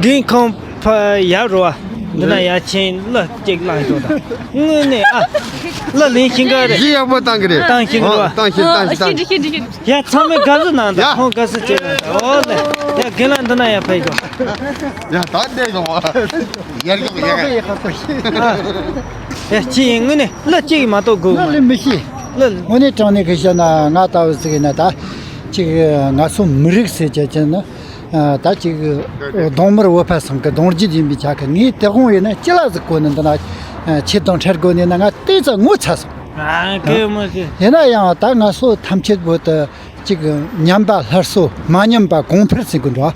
རྒན་ཁོང་ཕ་ཡར་རོ་བ། འདི་ན་ཡ་ཆེན་གླུ་གཅིག་བླངས་ཤོག་ད། དངོས་གནས་ཨ། གླུ་ལེན་ཤེས་ག་རེད། གཞི་ཡག་པོ་བཏང་གི་རེད། བཏང་ཤེས་གི་རེད་བ། ཨ། བཏང་ཤེས་བཏང་ཤེས་བཏང་ཤེས། ཤེས་འདྲི་ཤེས་འདྲི་ཤེས་འདྲི། ཡ་ཚང་མས་དགའ་བསུ་གནང་དང་། ཡ། ཁོང་དགའ་བསུ་བྱེད་གནང་དང་། ཨོ་ལེ། ཡ་རྒན་ལགས་འདི་ན་ཡ་ཕེབས་ཤོག་ཡ་ད་བསྡད་ཡོང་བ། ཡར་ཡོང་ཡ། ཨ། ཡ་ཅི་ཡིན་ངོས་ནས་གླུ་གཅིག་མ་གཏོགས་དགོས་ང་མ་ལས་མི་ཤེས། གླུ་དངོས་གནས་དྲང་གནས་ཀྱི་བཤད་ན་ང་ལྟ་བུ་ཟིག་ཡིན་ན་ད་ཅིག་ང་ཚོ་མི་རིགས་ཟེར་གྱི་ཅི་ན་ད་ཅིག་གདོང་དམར་བོད་པ་ཚང་གི་གདོང་རྒྱུད་ཡིན་པའི་ཆ་གི་ངས་དེ་དགོང་ཡིན་ན་ཅི་ལ་ཟིག་གོ་ནི་འདི་ན་ཆེད་དང་འཕྲད་དགོས་ནི་ན་ང་དེ་ཙམ་ངོ་ཚ་སོང་། ཨ་ཀེ་མ་ཀེ། ཡིན་ན་ཡང་ད་ང་ཚོ་ཐམས་ཅད་བོད་དུ་གཅིག་མཉམ་པ་སླར་གསོ་མ་ཉམས་པ་གོང་འཕེལ་ཟེར་གི་འགྲོ།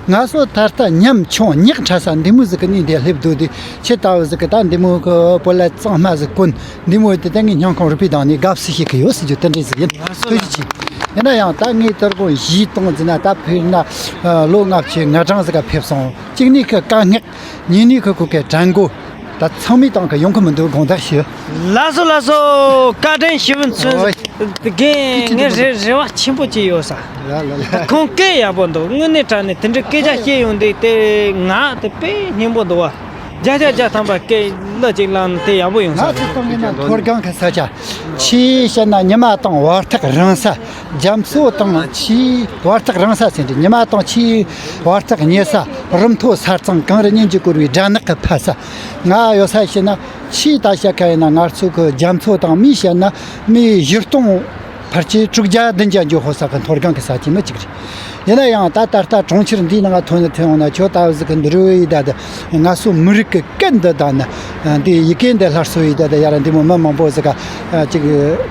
ང་ཚོ་ད་ལྟ་ཉམ་ཆུང་ཉག་ཕྲ་ས་འདི་མོ་ཟིག་གི་གནས་འདི་སླེབས་འདུག་དེ་ཁྱེད་ལྟ་བུ་ཟིག་གི་ད་འདི་མོ་གི་བོད་ལྭ་གཙང་མ་ཟིག་གོན་འདི་མོ་དེ་ད་ངས་སྙིང་ཁོང་རུས་པའི་གདངས་ནས་དགའ་བསུ་ཞིག་གི་ཡོད་ཟེར་རྒྱུ་དེ་འདྲ་ཟིག་ཡིན། ཐུགས་རྗེ་ཆེ། ཡིན་ན་ཡང་ད་ངས་དུར་དགོང་གཞས་གཏོང་ཟིན་ན་ད་ཕེབས་ན་ལོ་ལྔ་བཅུ་ང་གྲངས་ཟིག་ག་ཕེབས་སོང་། གཅིག་ནས་ཁི་དཀའ་ངལ། ཉིན་ནས་ཁོ་ཁོ་གའི་དྲན་གོ། ད་ཚང་མའི་སྟེང་གི་ཡོང་གི་མི་འདུག་དགོངས་དག་ཞུ། ལགས་སོ་ལགས་སོ། བཀའ་དྲིན་ཞུ་བ་ཚུན། ཨོ། དགེ་ངས་རེ་རེ་བ་ཆེན་པོ་ཅིག་ཡོད་ས། ལ་ལ་ལ། ཁོང་སྐད་ཡག་པོ་འདུག་དངོས་གནས་དྲང་གནས་དེ་འདྲའི་སྐད་ཆ་བཤད་ཡོང་དུས་དེ་ང་དེ་དཔེ་སྙན་པོ་འདུག་བ། བརྒྱ་ཆ་བརྒྱ་ཐམ་པ་སྐད་གླུ་ཅིག་བླངས་ནས་དེ་ཡག་པོ་ཡོང་ས་ང་རེད། ཚོ་སྟོང་ཡིན་ན་མཐོ་སྒང་གི་ས་ཆ། ཆེས་བཤད་ན་ཉི་མ་དང་བར་ཐག་རིང་ས། རྒྱ་མཚོ་དང་ཆེས་བར་ཐག་རིང་ས་ཟེར་འདྲ། ཉི་མ་དང་ཆེས་བར་ཐག་ཉེ་ས། རི་མཐོ་ས་གཙང་གངས་རི་གཉན་གྱིས་བསྐོར་བའི་སྦྲ་ནག་གི་ཕ་ས། ང་ཡོད་ས་བཤད་ན་ཆེས་ད་བཤད་ཁ་ཡིན་ན་ང་ཚོ་གི་རྒྱ་མཚོ་དང་མིས་བཤད་ན་མིས་བཞི་སྟོང་ཕལ་ཆེར་དྲུག་བརྒྱ་བདུན་བརྒྱ་འགྱོ་ཧོ་ས་གི་མཐོ་སྒང་གི་ས་ཆེན་མི་གཅིག་རེད། ཡིན་ན་ཡང་ད་ད་ལྟ་གྲོང་ཁྱེར་འདིའི་ནང་ཐོན་ནས་ཐོན་ཡོང་ན་ཁྱོད་ལྟ་བུ་ཟིག་གི་འདི་རུ་ཡི་ད་ད་ང་ཚོ་མི་རིགས་ཀྱི་སྐད་འདི་དང་ནི་འདི་ཡི་གེ་འདི་སླར་གསོ་ཡི་ད་ད་ཡ་ར་འདི་མོ་མི་མང་པོ་ཟིག་ག་ཅིག་ག་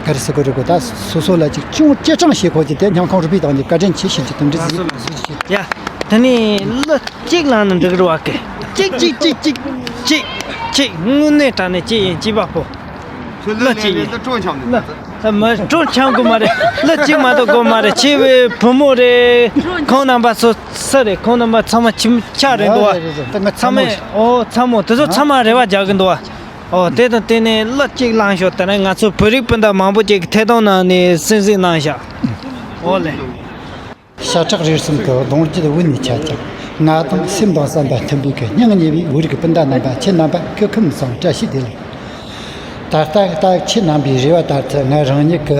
རེ་ཟེར་དགོས་རེད་གོ། ད་སོ་སོ་ལ་ཅིག་ཅུང་སྐྱེ་གྲངས་བྱེད་དགོས་ཀྱི་དེ་སྙིང་ཁོང་རུས་པའི་དང་ནི་བཀའ་དྲིན་ཆེ་ཞུ་རྒྱུ་དང་འདྲི་ཟིག་ཡ། དེ་ནས་གླུ་གཅིག་བླངས་ན་འགྲིག་རེད་བ་ཀི། གཅིག་གཅིག་གཅིག་གཅིག་གཅིག་གཅིག་དངོས་གནས་དྲང་ནས་གཅིག་ཡིན་གཅིག་པ་པོ། ཁྱོད་གླུ་གཅིག་ལེན་ཡིན། ནས་ཀྲོ་འཆམ་ནས། གླུ་མ་ཀྲོ་འཆམ་གི་མ་རེད། གླུ་གཅིག་མ་གཏོགས་དགོས་མ་རེད། ཁྱེད་བུ་བུ་མོ་རེད། ཁོང་རྣམ་པ་ཚོ་སུ་རེད། ཁོང་རྣམ་པ་ཚང་མ་ཁྱིམ་ཆ་རེད་འདུག་བ། རེད་རེད་རེད། ད་ང་ཚང་ཚང་མ་མ་ཨོ་ཚང་མ་དེ་ཚོ་ཚང་མ་རེ་བ་རྒྱག་གི་འདུག་བ། ཨོ་དེ་དང་དེ་ནས་གླུ་གཅིག་བླངས་ཤོག་དེ་ནས་ང་ཚོ་བོད་རིགས་སྤུན་ཟླ་མང་པོ་ཅིག་གིས་ཐད་གཏོང་ནང་ནས་གསན་གཟིགས་གནང་ཤག་ཨོ་ལེ། ཤ་ཁྲག་རིགས་གསུམ་གྱི་གདུང་རྒྱུད་བུ་ནས་ཆད་ཀྱང་། ང་དང་སེམས་དང་བསམ་པ་མཐུན་པའི་གི་སྙིང་ཉེ་བའི་བོད་རིགས་སྤུན་ཟླ་རྣམ་པ་ཁྱེད་རྣམ་པ་སྐུ་ཁམས་བཟང་། བཀྲ་ཤིས་བདེ་ལེགས། ད་ལྟ་ད་ཁྱེད་རྣམ་པའི་རེ་བ་ལྟར་དུ་ང་རང་ཉིད་ཀྱི་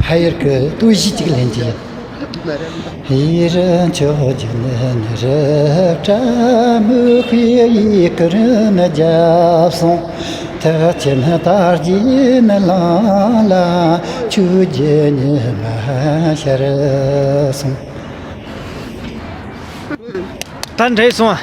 ཕ་ཡུལ་གྱི་སྟོད་གཞས་ཅིག་ལེན་རྒྱུ་ཡིན། ཡིད་འཕྲོག་བརྒྱུད་ནས་རབ་བཀྲ་མི་ཤིས་ཀྱི་རིན་བརྒྱབ་སོང་། ཐག་ཆེན་དར་རྒྱས་ནི་ལང་ལ་ཆུ་རྒྱུད་ཉི་མ་ཤར་སོང་། ད་འགྲིག་སོང་ཨ།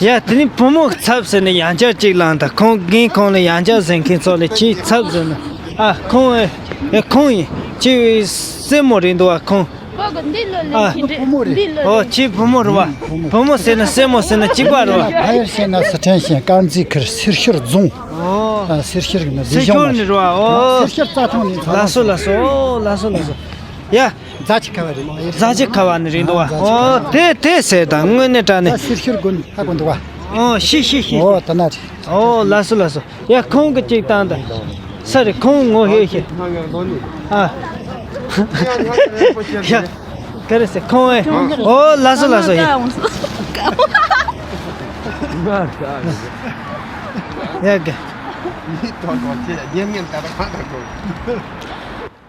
ཡ་དེ་ནི་བུ་མོ་ཚབ་ཟེར་ནས་ཡང་བསྐྱར་གཅིག་བླངས་དང་། ཁོང་རྒན་ཁོང་ལ་ཡང་བསྐྱར་གཟིགས་མཁན་ཚོ་ལ་ཁྱེད་ཚབ་ཟེར་ན། ཨ་ཁོང་ཨེ་ཁོང་ཡིན། ཁྱེད་སྲས་མོ་རེད་འདུག་ཨ་ཁོང་། ཨ། འདི་ལོ་ལེན་གྱི་འདྲ། འདི་ལོ་ཨོ་ལེན། ཁྱེད་བུ་མོ་རེད་བ། བུ་མོ་ཟེར་ན་སྲས་མོ་ཟེར་ན་གཅིག་པ་རེད་བ། ཕ་ཡུལ་བཤད་ན་སི་ཁྲོན་ཞིང་དཀར་མཛེས་ཁུལ་སེར་ཤུལ་རྫོང་། ཨོ། ཨ་སེར་ཤུལ་གི་ནི་སེར་ཤུལ་ནས་རེད་བ། ཨོ། སེར་ཤུལ་རྩྭ་ཐང་ནས་ཚོ། ལགས་སོ་ལགས་སོ། ཨོ་ལགས་སོ་ལགས་སོ། ཡ། རྫ་ཆུ་ཁ་བ་རེད། རྫ་ཆུ་ཁ་བ་ནས་རེད་འདུག་བ། ཨོ་དེ་དེ་ཟེར་དང་དངོས་གནས་དྲང་གནས། ད་སེར་ཤུལ་དགོན་ཧ་གོ་འདུག་བ། ཨོ་ཤི་ཤི་ཤི། ཨོ་ད་ན་རེད། ཨོ་ལགས་སོ་ལགས་སོ། ཡ་ཁོང་གི་གཅིག་བཏང་དང་། ས་རེད་ཁོང་ངོ་ཤེས་ཤེས། ཨ། ཡ། ག་རེ་ཟེར་ཁོང་ཨེ། ཨོ་ལགས་སོ་ལགས་སོ་ཡ། ཡ་ག་ཨ།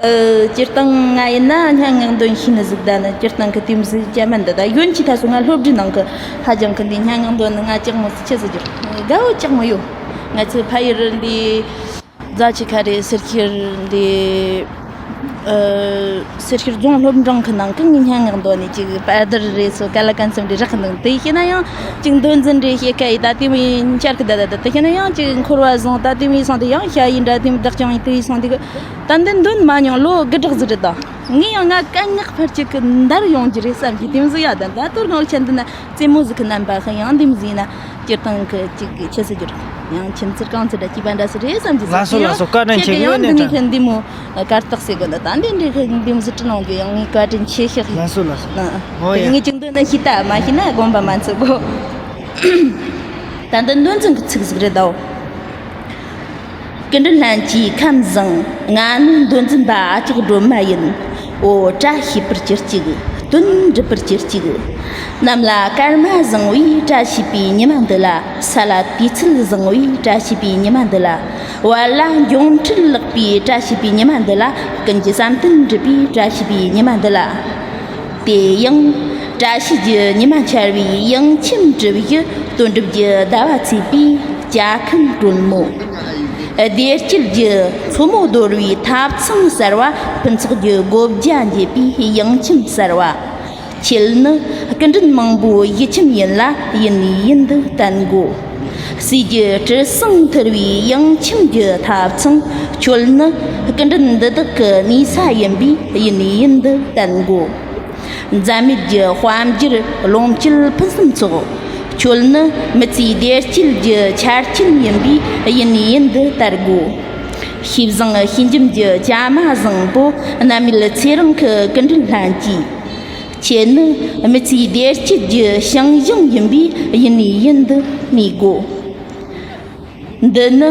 སྤྱིར་བཏང་ང་ཡིན་ན་སྙན་ངག་འདོན་ཤེས་ནི་ཟིག་ད་ནི་སྤྱིར་བཏང་གི་དེ་མོ་ཟིག་ཅན་མིན་འདི། ད་ཡོན་གྱི་ཐ་སོ་ང་སློབ་གྲྭའི་ནང་གི་ཧ་ཅང་གི་འདི་སྙན་ངག་འདོན་ནི་ང་ཅག་མོ་ཟིག་ཆི་ཟིག་གྱུར་དགའ་བོ་ཅག་མོ་ཡོད། ང་ཚོའི་ཕ་ཡུལ་འདི་རྫ་ཆུ་ཁ་རེད། སེར་ཤུལ་འདི་ཨ་སེར་ཤུལ་རྫོང་སློབ་འབྲིང་གི་ནང་གི་ངའི་སྙན་ངག་འདོན་ནི་ཅིག་པར་དར་རེད་སོ། ཀ་ལ་ཀན་སེམས་རེད་རག་གི་འདུག་དེ་བཤད་ན་ཡང་ཅིག་འདོན་འཛིན་རེད་བཤད་ཁ་ཡི་ད་དེ་མོ་ཡིན་འཆར་གི་ད་ད་ད་དེ་བཤད་ན་ཡང་ཅིག་འཁོར་བ་བཟང་ད་དེ་མོ་ཡི་སོང་དེ་ཡང་ཤ་ཡི་འདྲ་དེ་མོ་བདག་ཀྱང་ཡི་དེ་ཡི་སོང་དེ་གི། ད་འདི་འདོན་མ་མྱོང་ལོ་དགུ་དྲུག་ཟིག་རེད་ད། ངས་ཡང་ང་སྐད་ངག་ཕར་ཅིག་གི་འདར་ཡོང་རྒྱུ་རེད་བསམ་གྱི་དེ་མོ་ཟིག་ཡ། ད་ད་དུར་ངོ་ཆེན་འདི་ན་རྩེད་མོ་ཟིག་གི་རྣམ་པ་ཧ་ཡང་འདི་མོ་ཟིག་ཡིན་ན་སྤྱིར་བཏང་གི་ཅིག་གི་ཆི་ཟེར་རྒྱུ་རེད། ཡང་ཁྱིམ་མཚེས་རྐང་ཚོད་འདྲ་སྐྱིད་པ་འདྲ་ཟིག་རེད་བསམ་གྱི། ལགས་སོ་ལགས་སོ། བཀའ་དྲིན་ཆེ། ཁྱེད་ཀྱི་ཡང་འདི་ནས་ཁྱེད་འདི་མོ་གར་སྟེགས་ཟེར་དགོས་ན་ད་འདི་འདྲའི་ཁྱེད་འདི་མོ་ཟིག་སྤྲིན་ལོང་རྒྱུ་ཡང་ངའི་བཀའ་དྲིན་ཆེ་ཤག་ལགས་སོ་ལགས་སོ། ཨ། ཨོ་ཡ། ངས་ཅིག་འདོན་ན་ཤེས་ད་མ་ཤེས་ན་དགོངས་པ་མ་ཚོམ་གོ། ད་འདི་འདོན་ཚུལ་གྱི་ཚིག་ཟིག་རེད་དོ། ཀུན་འདུལ་ལྷན་སྐྱེས་ཁམས་བཟང་། ང་ནི་མདོ་འཛིན་པ་ཨ་ཅག་སྒྲོལ་མ་ཡིན། འོ་བཀྲ་ཤིས་པར་གྱུར་ཅིག་དོན་འགྲུབ་པར་གྱུར་ཅིག་གནམ་ལ་སྐར་མ་བཟང་བའི་བཀྲ་ཤིས་པའི་ཉི་མ་འདི་ལ། ས་ལ་དུས་ཚོད་བཟང་བའི་བཀྲ་ཤིས་པའི་ཉི་མ་འདི་ལ། བལ་ལྭ་འབྱུང་འཕྲོད་ལེགས་པའི་བཀྲ་ཤིས་པའི་ཉི་མ་འདི་ལ། ཀུན་གྱི་བསམ་དོན་འགྲུབ་པའི་བཀྲ་ཤིས་པའི་ཉི་མ་འདི་ལ། དེ་ཡང་བཀྲ་ཤིས་ཀྱི་ཉི་མ་འཆར་བའི་དབྱངས་ཅན་གྲུ་བཞི། དོན་གྲུབ་ཀྱི་ཟླ་བ་ཚེས་པའི་ཇ་ཁམ་དྲོན་མོ། བདེ་སྐྱིད་ཀྱི་མཚོ་མོ་རྡོལ་བའི་ཐབ་ཚང་གསར་བ་ཕུན་ཚོགས་ཀྱི་སྒོ་བརྒྱ་འབྱེད་པའི་ཡང་ཁྱིམ་གསར་བ། ཁྱེད་ནི་སྐུ་མགྲོན་མང་པོའི་ཡིད་ཁྱིམ་ཡིན་ལ་ཡིན་ནས་ཡིན་དུ་བསྟན་དགོ། སྲས་ཀྱི་དྲི་བསུང་འཐུལ་བའི་ཡང་ཁྱིམ་གྱི་ཐབ་ཚང་། ཁྱོད་ནི་སྐུ་མགྲོན་འདི་དག་གི་གནས་ས་ཡིན་པས་ཡིན་ནས་ཡིན་དུ་བསྟན་དགོ། འཛད་མེད་ཀྱི་དཔལ་འབྱོར་ལོངས་སྤྱོད་ཕུན་སུམ་ཚོགས། ཁྱོད་ནི་མི་ཚེའི་བདེ་སྐྱིད་ཀྱི་ཆ་རྐྱེན་ཡིན་པས་ཡིན་ནས་ཡིན་དུ་དར་དགོ། ཤེས་བཟང་ཤེས་འཇམ་གྱི་བྱ་མ་བཟང་པོ་རྣམ་མེད་ཚེ་རིང་གི་སྐུ་མགྲོན་ལྷན་སྐྱེས། ཁྱེད་ནི་མི་ཚེའི་བདེ་སྐྱིད་ཀྱི་བྱང་ཞིང་ཡིན་པས་ཡིན་ནས་ཡིན་དུ་གནས་དགོ། འདི་ནི་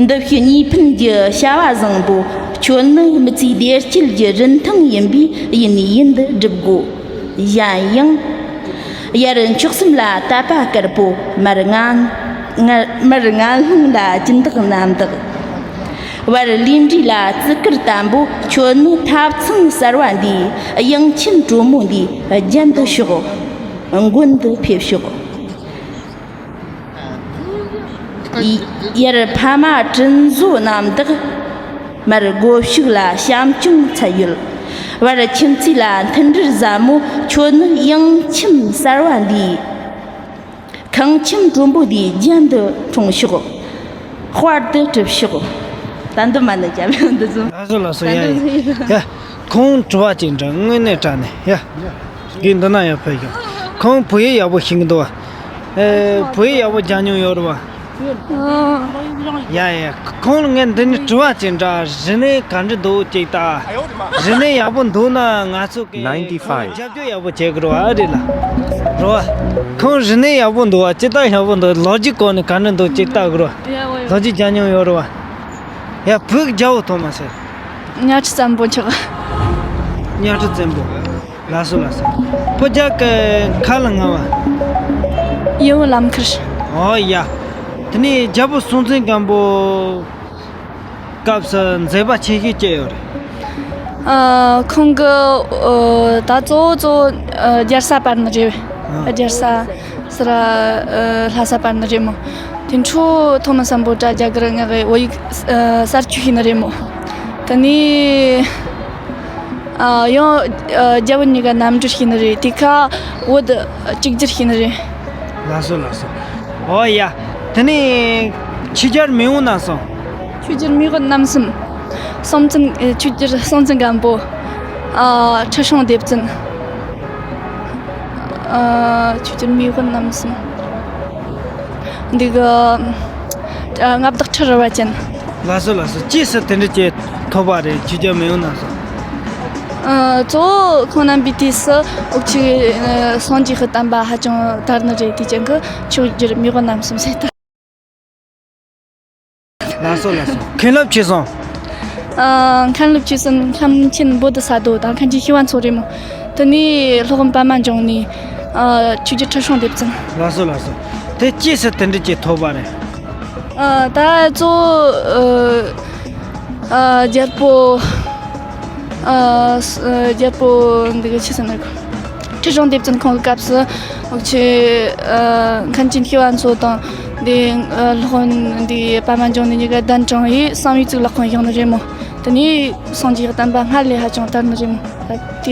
འདི་ཕྱི་གཉིས་ཕན་གྱི་བྱ་བ་བཟང་པོ། ཁྱོད་ནི་མི་ཚེའི་བདེ་སྐྱིད་ཀྱི་རིན་ཐང་ཡིན་པས་ཡིན་ནས་ཡིན་དུ་སྒྲུབ་དགོ། གཞན་ཡང་། ཡར་མཆོག་གསུམ་ལ་དད་པ་དཀར་པོ། མར་ངན་ངན་མར་ངན་སློང་ལ་སྦྱིན་བདག་རྣམ་དག། བར་ལས་འབྲས་ལ་བརྩི་བཀུར་བརྟན་པོ། ཁྱོད་ནི་ཐབ་ཚང་གསར་བ་འདིའི་གཡང་ཁྱིམ་དྲོན་མོ་འདིའི་རྒྱན་དུ་ཤོག། མགོན་དུ་ཕེབས་ཤོག། ཡར་ཕ་མ་དྲིན་གཟོ་རྣམ་དག། མར་སྒོ་ཕྱུགས་ལ་བྱམས་སྐྱོང་ཚད་ཡོད། བར་ཁྱིམ་མཚེས་ལ་མཐུན་སྒྲིལ་ཟབ་མོ། ཁྱོད་ནི་གཡང་ཁྱིམ་གསར་བ་འདིའི། ཁང་ཁྱིམ་དྲོན་པོ་འདིའི་རྒྱན་དུ་འཁྲུངས་ཤོག། དཔལ་དུ་གྲུབ་ཤོག། ད་འདི་མ་ནི་རྒྱབ་ཡོང་འདི་ཚོ། ལགས་སོ་ལགས་སོ། ད་ཡ་འདི་ཡ་ཡ། ཁོང་དྲི་བ་ཅིག་འདྲི། དངོས་གནས་དྲང་གནས་ཡ། གི་འདི་ན་ཡ་ཕེབས་ཤོག། ཁོང་བོད་ཡིག་ཡག་པོ་ཤེས་ཀྱི་འདུག་བ། ཨེ། བོད་ཡིག་ཡག་པོ་སྦྱང་མྱོང་ཡོད་རེད་བ། ཡ་ཡ། ཁོང་ལ་ངས་འདི་ནས་དྲི་བ་ཅིག་འདྲི། རིག་གནས་ག་འདྲ་འདུག་ཅིག་ལྟ། རིག་གནས་ཡག་པོ་འདུག་ན་ང་ཚོ་གི་ཁོང་རྒྱབ་སྐྱོར་ཡག་པོ་བྱེད་དགོས་རེད་བ། ཨ་རེད་ལ། རེད་བ། ཁོང་རིག་གནས་ཡག་པོ་འདུག་བ། ཇི་ལྟར་ཡག་པོ་འདུག་ལོ་རྒྱུས་སྐོར་ནས་ག་འདྲ་འདུག་ཅིག་ལྟ་དགོས་རེད་བ། ལོ་རྒྱུས་སྦྱང་མྱོང་ཡོད་རེད་བ། ཡ། བོད་ཀྱི་རྒྱལ་པོ་ཐོག་མ་ཟེར། གཉའ་ཁྲི་བཙན་པོ་མཆོག། གཉའ་ཁྲི་བཙན་པོ། ལགས་སོ་ལགས་སོ། བོད་རྒྱལ་གྱི་ཁ་ལ་ང་བ། ཡིད་འོང་ལམ་ཁར། ཨོ་ཡ། དེ་ནས་རྒྱལ་པོ་སྲོང་བཙན་སྒམ་པོ་སྐབས་སུ་མཛད་པ་ཆེ་ཤོས་ཅི་ཡོད་རེད། ཨ། ཁོང་གི་ཨ། ད་གཙོ་བོ་གཙོ་བོ་ཨ། རྒྱལ་ས་སྤར་ནི་རེད། ཨ། རྒྱལ་ས་ཟེར་ཨ། ལྷ་ས་སྤར་ནི་རེད་མོ། དེ་འཕྲོ་ཐོག་མ་སམ་བྷོ་ཊ་རྒྱ་གར་ང་གི་བོད་ཡིག་ཨ། གསར་བཅོས་བྱས་ནི་རེད་མོ། དེ་ནས་ཨ། ཡང་ཨ། རྒྱ་བོད་གཉིས་ཀ་གནམ་གྲུ་བྱས་ནི་རེད། དེ་ཁ་བོད་གཅིག་གྱུར་བྱས་ནི་རེད། ལགས་སོ་ལགས་སོ། ཨོ་ཡ། དེ་ནས་ཆོས་རྒྱལ་མེས་དབོན་རྣམ་གསུམ། ཆོས་རྒྱལ་མེས་དབོན་རྣམ་གསུམ། སྲོང་བཙན་ཨེ། ཆོས་རྒྱལ་སྲོང་བཙན་སྒམ་པོ། ཨ། ཁྲི་སྲོང་ལྡེ་བཙན། ཨ། ཆོས་རྒྱལ་མེས་དབོན་རྣམ་གསུམ། འདི་གི་ཨ། མངའ་བདག་ཁྲི་རལ་པ་ཅན། ལགས་སོ་ལགས་སོ། ཅི་ཟེར་དེ་འདྲ་ཅིག་ཐོབ་པ་རེད། ཆོས་རྒྱལ་མེས་དབོན་རྣམ་གསུམ། ཨ། གཙོ་བོ་ཁོང་རྣམ་པའི་དུས་སུ་འུ་ཅག་ཨ། སངས་རྒྱས་ཀྱི་བསྟན་པ་ཧ་ཅང་དར་ནི་རེད། དེ་རྐྱེན་གྱིས་ཆོས་རྒྱལ་མེས་དབོན་རྣམ་གསུམ་ཟེར་ད། ལགས་སོ་ལགས་སོ། མཁན་སློབ་ཆོས་གསུམ། ཨ། མཁན་སློབ་ཆོས་གསུམ་ལྷམ་ཆེན་བོ་དྷི་ས་ཏྭ་དང་མཁན་ཆེན་ཤེས་རབ་མཚོ་རེད་མོ། དེ་ནས་སློབ་དཔོན་པདྨ་འབྱུང་གནས། ཨ། ཆོས་རྒྱལ་ཁྲི་སྲོང་ལྡེ་བཙན། ལགས་སོ་ལགས་སོ། དེ་ཅི་ཟེར་དེ་འདྲ་ཅིག་ཐོབ་པ་རེད། ཨ། ད་གཙོ་བོ་ཨ། ཨ། རྒྱལ་པོ། ཨ། ཨ། རྒྱལ་པོ་འདི་གི་ཆི་ཟེར་ན། ཁྲི་སྲོང་ལྡེ་བཙན་ཁོང་གི་སྐབས་སུ་འུ་ཅག་ཨ། མཁན་ཆེན་ཤེས་རབ་མཚོ་དང་འདི་ཨ། སློབ་དཔོན་འདི་པདྨ་འབྱུང་གནས་གཉིས་ཀ་གདན་དྲངས་ཡིས་བསམ་ཡས་གཙུག་ལག་ཁང་བཞེངས་ནི་རེད་མོ། དེ་ནས་སངས་རྒྱས་བསྟན་པ་སྔར་ལས་ཧ་ཅང་དར་ནི་རེད་མོ། ད་དེ་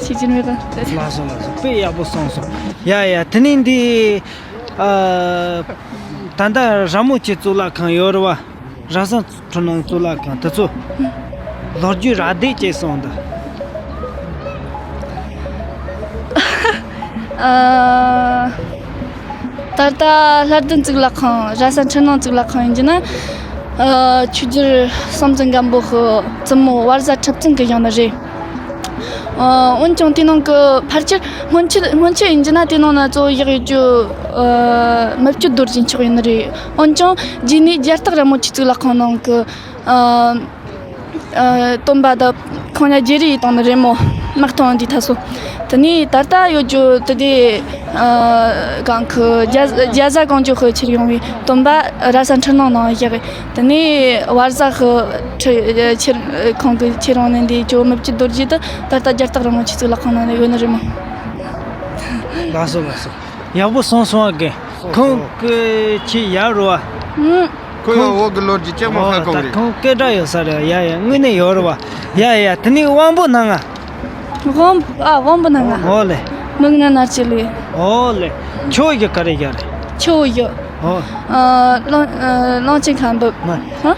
ཆི་ཟེར་མེད་ག་ལགས་སོ་ལགས་སོ། དཔེ་ཡག་པོ་གསུངས་སོང་། ཡ་ཡ། དེ་ནས་འདི་ཨ། ད་ལྟ་ར་མོ་ཆེ་གཙུག་ལག་ཁང་ཡོད་རེད་བ། ར་ས་འཕྲུལ་སྣང་གཙུག་ལག་ཁང་དེ་ཚོ་ལོ་རྒྱུས་རགས་བསྡུས་ཅིག་གསུངས་དང་། ཨ། ད་ལྟ་ལྷ་ལྡན་གཙུག་ལག་ཁང་། ར་ས་འཕྲུལ་སྣང་གཙུག་ལག་ཁང་ཡིན་རྒྱུ་ན། ཨ། ཆོས་རྒྱལ་སྲོང་བཙན་སྒམ་པོ་གི་བཙུན་མོ་བར་ཟ་ཁྲི་བཙུན་གྱིས་བཞེངས་ནི་རེད། ཨ། འོན་ཀྱང་དེ་ནང་གི་ཕལ་ཆེར་སྔོན་ཆད་སྔོན་ཆད་ཡིན་རྒྱུ་ན་དེ་ནང་ན་གཙོ་བོ་བཞག་ཡོད་རྒྱུ། ཨ། མི་བསྐྱོད་རྡོ་རྗེ་མཆོག་ཡིན་ནི་རེད། འོན་ཀྱང་རྗེས་ནས་རྒྱལ་རྟགས་ར་མོ་ཆེ་གཙུག་ལག་ཁང་ནང་གི། ཨ། ཨ། སྟོན་པ་དང་ཁོང་ཉ་བརྗེ་རེས་བཏང་ནི་རེད་མོ། དམག་ཐོང་འདི་ཐ་སོ། དེ་ནས་ད་ལྟ་ཡོད་རྒྱུ་དེ་དེ། ཨ། གང་གི་རྒྱ་རྒྱ་བཟའ་གང་བྱོ་ཧི་ཁྱེར་ཡོང་བའི་སྟོན་པ་ར་ས་འཕྲུལ་སྣང་ནང་བཞག་དེ་ནས་བར་ཟ་ཧི་ཁྲི་ཁྱེར་ཁོང་གི་ཁྱེར་ཡོང་ནས་འདི་ཇོ་མི་བསྐྱོད་རྡོ་རྗེ་དེ་ད་ལྟ་རྒྱལ་རྟགས་ར་མོ་ཆེ་གཙུག་ལག་ཁང་ནང་ན་ཡོད་ནི་རེད་མོ། ལགས་སོ་ལགས་སོ། ཡག་པོ་གསུངས་སོང་ཨ། གི་ཁོང་གི་ཆེས་ཡག་རོ་ཨ། ཨུ། ཁོ་ཡང་ཁོང་བོད་ཀྱི་ལོ་རྒྱུས་ཅང་མ་ཧ་གོ་གི་རེད། ད་ཁོང་སྐད་གྲགས་ཡོད་ས་རེད། ཡ་ཡ། དངོས་གནས་ཡོད་རེད་བ། ཡ་ཡ། དེ་ནས་དབང་པོ་སྣ་ལྔ། དབང་། ཨ། དབང་པོ་སྣ་ལྔ། ཨོ་ལེ། མིག་སྣ་རྣ་ལྕེ་ལུས། ཨོ་ལེ། ཆུ་བོ་བཞི་ག་རེ་བཞི་རེད། ཆུ་བོ་བཞི། ཨོ། ཨ། གླང་། ཨ། གླང་ཆེན་ཁ་འབབ། མ། ཧ།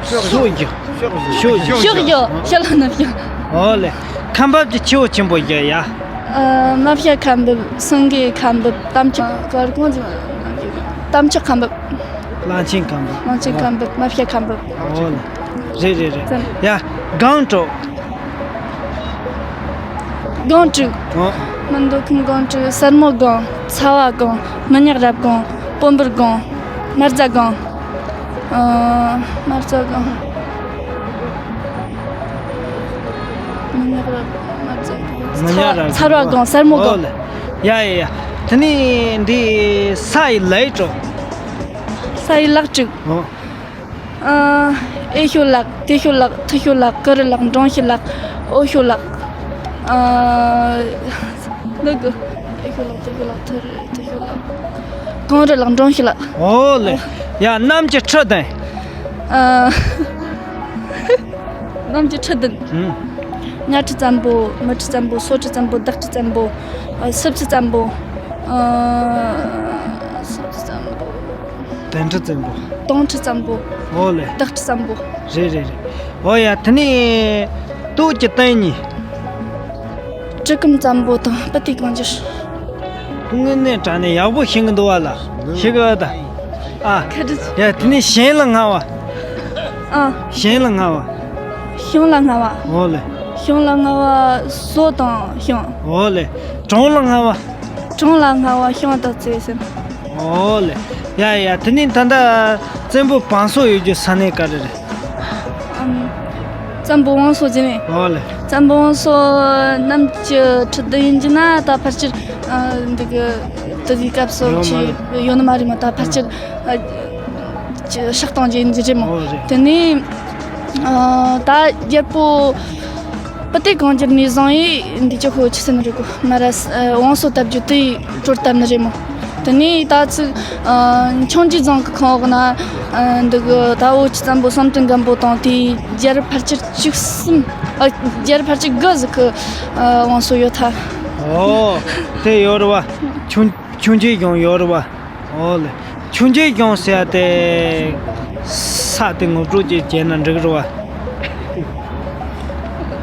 ཕྱོགས་བཞི། ཕྱོགས་བཞི། ཕྱོགས་བཞི། ཕྱོགས་བཞི། ཕྱི་ལ་ནུབ་བཞི། ཨོ་ལེ། ཁ་འབབ་ཀྱི་ཆུ་བོ་ཆེན་པོ་བཞི་ཡ། ཨ། རྨ་བྱ་ཁ་འབབ། སེང་གེ་ཁ་འབབ། གཏམ་ཆུ། གར་གོང་། གཏམ་ཆུ་ཁ་འབབ། གླང་ཆེན་ཁ་འབབ། གླང་ཆེན་ཁ་འབབ། རྨ་བྱ་ཁ་འབབ། ཨོ་ལེ། རེད་རེད་རེད། ཙམ། ཡ། སྒང་དྲུག། སྒང་དྲུག། ཨོ། སྨན་མདོ་ཁམས། སྒང་དྲུག། གསེར་མོ་སྒང་། ཚ་བ་སྒང་། མི་ཉག་རབ་སྒང་། སྤོམ་བུར་སྒང་། དམར་རྫ་སྒང་། ཨ། དམར་རྫ་སྒང་། མི་ཉག་རབ། དམར་རྫ་སྒང་། མི་ཉག་རབ། ཚ་བ་སྒང་། གསེར་མོ་སྒང་། ཨོ་ལེ། ཡ་ཡ་ཡ། དེ་ནས་འདི་ས་ཡི་ལ་ཡི་དྲུག། ས་ཡི་ལ་དྲུག། ཨོ། ཨ། ཨེ་ཤོ་ལག། ཏེ་ཤོ་ལག། ཐི་ཤོ་ལག། ཀི་རི་ལག། འབྲོང་ཤི་ལག། འོ་ཤོ་ལག། ཨ། ལུ་གུ། ཨེ་ཤོ་ལག། ཏེ་ཤོ་ལག། ཐི་རི། ཏེ་ཤོ་ལག། གངས་རི་ལག། འབྲོང་ཤི་ལག། ཨོ་ལེ། ཡ། གནམ་གྱི་ཁྲི་བདུན། ཨ། གནམ་གྱི་ཁྲི་བདུན། ཨུམ། གཉའ་ཁྲི་བཙན་པོ། མུ་ཁྲི་བཙན་པོ། སོ་ཁྲི་བཙན་པོ། སྡེག་ཁྲི་བཙན་པོ། ཨ། སྲིབ་ཁྲི་བཙན་པོ། ཨ། སྲིབ་ཁྲི་བཙན་པོ། དན་ཁྲི་བཙན་པོ། སྟོང་ཁྲི་བཙན་པོ། ཨོ་ལེ། སྟག་ཁྲི་བཙན་པོ། རེད་རེད་རེད། ཨོ་ཡ། དེ་ནས་སྟོད་ཀྱི་སྟེང་གཉིས། གྲི་གུམ་བཙན་པོ་དང་སྤུ་ཏི་གང་འགྱུར། དངོས་གནས་དྲང་གནས་ཡག་པོ་ཤེས་ཀྱི་འདུག་བ་ལ། ཤེས་ཀྱི་ཡོད་ད། ཨ། ཁ་བྲིས། ཡ། དེ་ནས་ཞིང་ལ་ལྔ་བ། ཨ། ཞིང་ལ་ལྔ་བ། ཞིང་ལ་ལྔ་བ། ཨོ་ལེ། ཞིང་ལ་ལྔ་བ། ཟོ་དང་ཞིང་། ཨོ་ལེ། གྲོང་ལ་ལྔ་བ། གྲོང་ལ་ལྔ་བ། ཤིང་དང་རྩེ་གསུམ། ཨོ་ལེ། ཡ་ཡ། དེ་ནས་ད་ལྟ་བཙན་པོ་བང་སོ་ཡོད་རྒྱུ་ས་གནས་ག་རེ་རེད། ཨམ། བཙན་པོ་བང་སོ་ཟེར་ནས། ཨོ་ལེ། བཙན་པོ་བང་སོ་གནམ་གྱི་ཁྲི་བདུན་ཡིན་རྒྱུ་ན། ད་ཕལ་ཆེར། ཨ། འདི་གི་དེ་དུས་སྐབས་སུ་ཡོད་མ་ཆེ་རེད། ཡོད་ནི་མ་རེད་མོ། ད་ཕལ་ཆེར། ཨ། ཅི་བཤགས་གཏོང་རྒྱུ་ཡིན་རྒྱུ་རེད་མོ། ཨོ་རེད། དེ་ནས། ཨ། ད་རྒྱལ་པོ་སྤུ་ཏི་གང་འགྱུར་ནས་བཟུང་ཡིས་འདི་ཅི་ཧོ་ཆི་ཟེར་ནི་རེད་གོ། མ་ར་ས། ཨ། བང་སོ་བཏབ་རྒྱུ་དེ་ཡི་གྲོལ་བཏབ་ནི་རེད་མོ། དེ་ནས་ད་ཚིག་ཨ། འཆིང་རྒྱུའི་རྫོང་གི་ཁོངས་འོག་ན། ཨ། འདི་གི་ད་བོད་ཀྱི་བཙན་པོ་བསམ་གཏན་སྒམ་པོ་དང་དེའི་རྒྱལ་རབས་ཕལ་ཆེར་བཅུ་གསུམ། ཨ། རྒྱལ་རབས་ཕལ་ཆེར་དགུ་ཟིག་གི། ཨ། བང་སོ་ཡོད་ཐལ། ཨོ། དེ་ཡོད་རེད་བ། ཆུང་ཆུང་ཆུང་ཆུང་ཆུང་ཆུང་ཆུང་ཡོད་རེད་བ། ཨོ་ལེ། ཆུང་ཆུང་ཆུང་ཟེར་ཡ་དེ་ས་དེ་ངོ་སྤྲོད་ཅིག་བྱས་ན་འགྲིག་རེད་བ།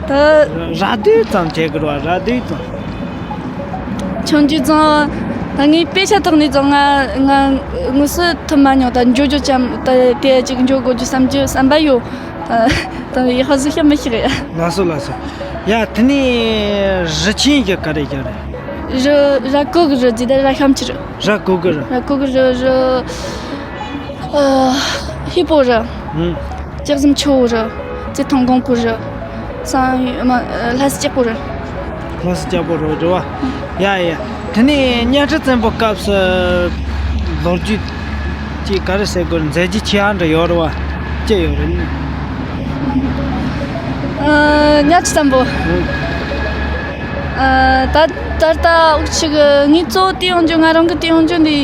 ད་ར་སྡུད་ཙམ་བྱེད་དགོས་རེད་བ། ར་སྡུད་ཙམ། ཆུང་ཆུང་ཙང་། ད་ངས་དཔེ་ཆ་ཐོག་ནས་ཙང་ང་ང་དངོས་སུ་ཐུབ་མ་མྱོང་། ད་འཇོ་འཇོ་ཅམ་ད་དེ་ཅིག་འཇོ་དགོས་རྒྱུ་བསམ་རྒྱུ་བསམ་པ་ཡོད། ད་ཡག་ཧ་ཟིག་ཤ་མི་ཤེས་ཡ། ལགས་སོ་ལགས་སོ། ཡ། དེ་ནས་རི་ཆེན་གྱི་ག་རེ་ག་རེ། རི། ར་གོ་གི་རི་ཟེར་ད་ར་ཤམ་ཆི་རི། ར་གོ་གི་རི། ར་གོ་གི་རི། རི། ཨ། ཧི་པོ་རི། ཨུམ། ལྕགས་ཟམ་ཆུ་བོ་རི། རྩེ་ཐང་གོང་པོ་རི། སང་ཡོ་མ། ལྷ་ས་སྐྱ་པོ་རི། ལྷ་ས་སྐྱ་པོ་རི་རེད་བ། ཡ་ཡ། དེ་ནས་གཉའ་ཁྲི་བཙན་པོ་སྐབས་སུ་ལོ་རྒྱུས་ཅིག་ག་རེ་ཟེར་དགོས། མཛད་རྗེས་ཆེ་བ་འདྲ་ཡོད་རེད་བ། ཅི་ཡོད་རེད། ཨ། གཉའ་ཁྲི་བཙན་པོ། ཨུམ། ཨ། ད་ད་ལྟ་འུ་ཅག་གི་ངས་གཙོ་བོ་བལྟས་ཡོང་རྒྱུ། ང་རང་གི་བལྟས་ཡོང་རྒྱུ་འདི།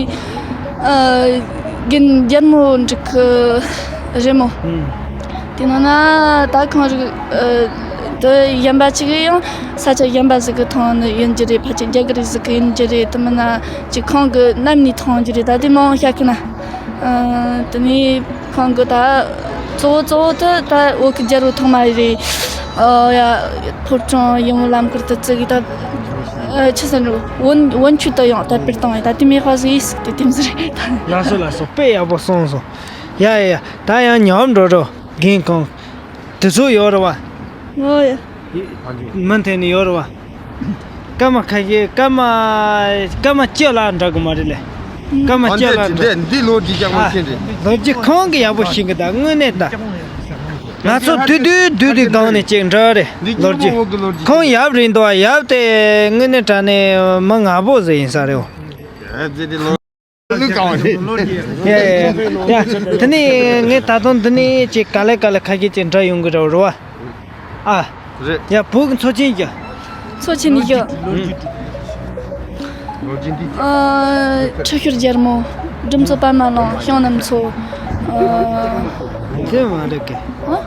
ཨ། རྒན་རྒྱལ་མོ་འབྲུག་གི་རེད་མོ། ཨུམ། དེ་ནང་ན་ད་ཁོང་རིག་ཨ། དེ་གཞན་པ་ཅིག་ཡང་ས་ཆ་གཞན་པ་ཟིག་གི་ཐོན་ནི་ཡིན་རྒྱུ་རེད། ཕལ་ཆེར་རྒྱ་གར་ཟིག་གི་ཡིན་རྒྱུ་རེད། དེ་མིན་ན་ཅིག་ཁོང་གི་རྣམ་ནས་མཐོང་རྒྱུ་རེད། ད་དེ་མང་བཤད་གི་ན། ཨ། དེ་ནས་ཁོང་གི་ད་གཙོ་བོ་གཙོ་བོ་དེ་ད་བོད་ཀྱི་རྒྱལ་པོ་ཐོག་མ་རེད། ཨ། ཡ། ཕོ་བྲང་ཡིད་འོང་ལམ་ཁར་དུ་བརྩི་གི་ད། ཨ། ཆི་ཟེར་ནོ། བོན་བོན་ཆོས་དུ་ཡང་དར་སྤེལ་བཏང་བའི་ད་དེ་མེད་པ་ཟིག་ཡིན་ཟིག་དེ་དེ་མི་ཟིག་རེད། ལགས་སོ་ལགས་སོ། དཔེ་ཡག་པོ་གསུངས་སོང་། ཡ་ཡ་ཡ། ད་ཡང་ཉམས་འགྲོ་འགྲོ། རྒན་ཁོང་། དེ་ཚོ་ཡོད་རེད་བ། ཨོ་ཡ། མུ་མཐུད་ནས་ཡོད་རེད་བ། སྐར་མ་ཁ་ཤས། སྐར་མ། སྐར་མ་བཅུ་ལ་འདྲ་གི་མ་རེད་ལེ། སྐར་མ་བཅུ་ལ་འདྲ། འདི་འདི་ལོ་རྒྱུས་ཡག་པོ་ཤེས་རེད། ལོ་རྒྱུས་ཁོང་གི་ཡག་པོ་ཤེས་གི། ད་དངོས་གནས་ད། ང་ཚོ་དུས་དུས་དུས་དུས་སྒང་ནས་ཅིག་འདྲ་རེད། འདི་ལོ་རྒྱུས། ཁོང་ཡབ་རེད་འདུག་བ། ཡབ་དེ་དངོས་གནས་དྲང་གནས་མི་ངར་པོ་ཟིག་ཡིན་ས་རེད། ཨོ། ལུག་གང་བ་རེད། ཡ་ཡ་ཡ། དེ་ནས་ངས་ད་དུང་འདི་ནས་ཅིག་ག་ལེ་ག་ལེ་ཁ་ཤས་ཅིག་འདྲ་ཡོང་གི་རེད་བ། ཨ། རེད། ཡ། བོད་ཀྱི་མཚོ་ཆེན་བཞི། མཚོ་ཆེན་བཞི། ཨ། ཁྲི་ཤོར་རྒྱལ་མོ། སྦྲུམ་མཚོ། པདྨ་གླིང་། ཤིང་རྣམས་མཚོ། དེ་མ་རེད་གི། ཨ།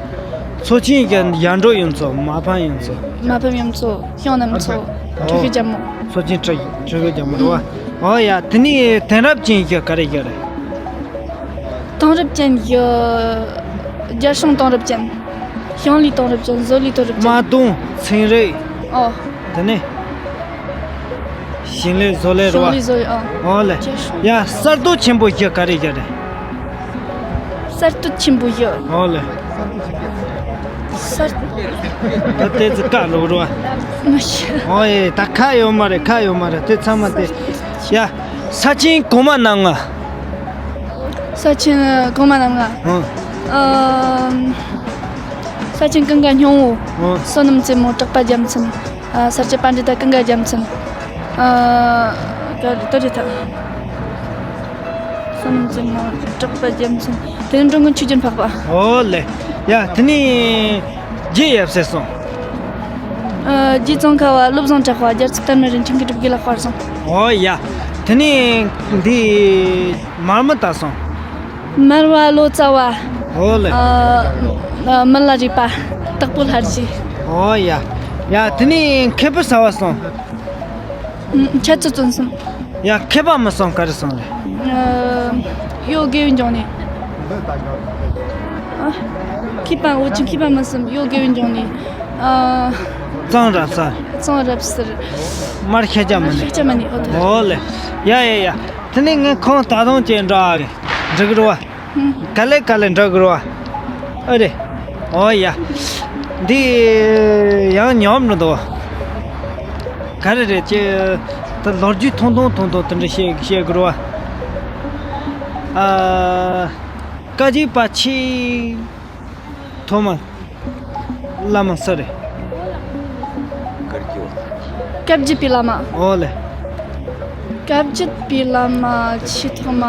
མཚོ་ཆེན་ཡ་ཡར་འབྲོག་ཡུལ་ཚོ། མ་ཕམ་ཡུལ་ཚོ། མ་ཕམ་ཡུལ་ཚོ། ཤིང་གནམ་མཚོ། ཨོ། ཁྲུ་ཤུ་རྒྱལ་མོ། མཚོ་ཆེན་ཁྲུ་ཁྲུ་ཤུ་རྒྱལ་མོ་རེད་བ། ཨོ་ཡ། དེ་ནས་དེང་རབས་ཅན་གྱི་ག་རེ་ཡོད་རེད། དེང་རབས་ཅན་གྱི། རྒྱལ་སྲུང་དེང་རབས་ཅན། ཞིང་ལས་དེང་རབས་ཅན། བཟོ་ལས་དེང་རབས་ཅན། མ་དངུལ། ཚན་རིག། ཨོ། དེ་ནས། ཞིང་ལས་བཟོ་ལས་རེད་བ། ཞིང་ལས་བཟོ་ལས། ཨ། ཨོ་ལེ། ཡ། གསར་གཏོད་ཆེན་པོ་བཞི་ག་རེ་བཞི་རེད། གསར་གཏོད་ཆེན་པོ་བཞི། ཨོ་ལེ། གསར། ད་ལྟའི་ཚེ་ཁ་ལོག་རེད་བ། མ་ཤེས། ཨོ་ཡེ། ད་ཁ་ཡོད་མ་རེད། ཁ་ཡོད་མ་རེད། དེ་ཚང་མ་དེ། ཡ། ས་ཆེན་གོང་མ་རྣམ་ལྔ། ས་ཆེན་གོང་མ་རྣམ་ལྔ། ཨང་། ཨམ། ས་ཆེན་ཀུན་དགའ་སྙིང་པོ། ཨང་། བསོད་ནམས་རྩེ་མོ། གྲགས་པ་རྒྱལ་མཚན། ཨ། ས་སྐྱ་པཎྜི་ཏ་ཀུན་དགའ་རྒྱལ་མཚན། ཨ། ག་རེ་ད་རེད་ད། བསོད་ནམས་རྩེ་མོ། གྲགས་པ་རྒྱལ་མཚན། དེ་ནས་འགྲོ་མགོན་ཆོས་རྒྱན་འཕགས་པ། ཨོ་ལེ། ཡ། དེ་ནས་རྗེ་ཡབ་སྲས་གསུམ། ཨ། རྗེ་ཙོང་ཁ་པ། བློ་བཟང་གྲགས་པ། རྒྱལ་ཚབ་དར་མ་རིན་ཆེན་གྱི་སྒྲུབ་དགེ་ལགས་པར་གསུམ། ཨོ་ཡ། དེ་ནས་འདི་མར་མི་དྭགས་གསུམ། མར་པ་ལོ་ཙཱ་བ། ཨོ་ལེ། ཨ། མི་ལ་རས་པ། དྭགས་པོ་ལྷ་རྗེ། ཨོ་ཡ། ཡ། དེ་ནས་མཁས་པ་ཟབ་པ་གསུམ། ཨ། འཆད་རྩོད་རྩོམ་གསུམ། ཡ། མཁས་པ་མི་གསུམ་ག་རེ་གསུམ་རེད། ཨ། གཡོ་དགེ་བའི་འབྱུང་གནས། ཨ། མཁས་པ་འུ་ཅག་མཁས་པ་མི་གསུམ། གཡོ་དགེ་བའི་འབྱུང་གནས། ཨ། གཙང་རབ་གསལ། གཙང་རབ་གསལ། མར་ཤཱཀྱ་མུ་ནེ། མར་ཤཱཀྱ་མུ་ནེ། ཨོ་དེ། ཨོ་ལེ། ཡ་ཡ་ཡ། དེ་ནས་ངས་ཁོང་ད་དུང་ཅིག་འདྲི་ཨ་རེད། འགྲིག་རེད་བ། ཧུམ། ག་ལེ་ག་ལེ་འདྲི་དགོས་རེད་བ། ཨ་རེད། ཨོ་ཡ། འདི་ཡང་ཉོབ་འགྲོ་འདུག་ག་རེ་རེད་ཅེ། ད་ལོ་རྒྱུས་ཐུང་ཐུང་ཐུང་ཐུང་དེ་འདྲ་བཤད་བཤད་དགོས་རེད་བ། ཨ། བཀའ་བརྒྱུད་པ་ཆེས་ཐོག་མ་བླ་མ་སུ་རེད། བཀའ་བརྒྱུད་པའི་བླ་མ། ཨོ་ལེ། བཀའ་བརྒྱུད་པའི་བླ་མ་ཆེས་ཐོག་མ།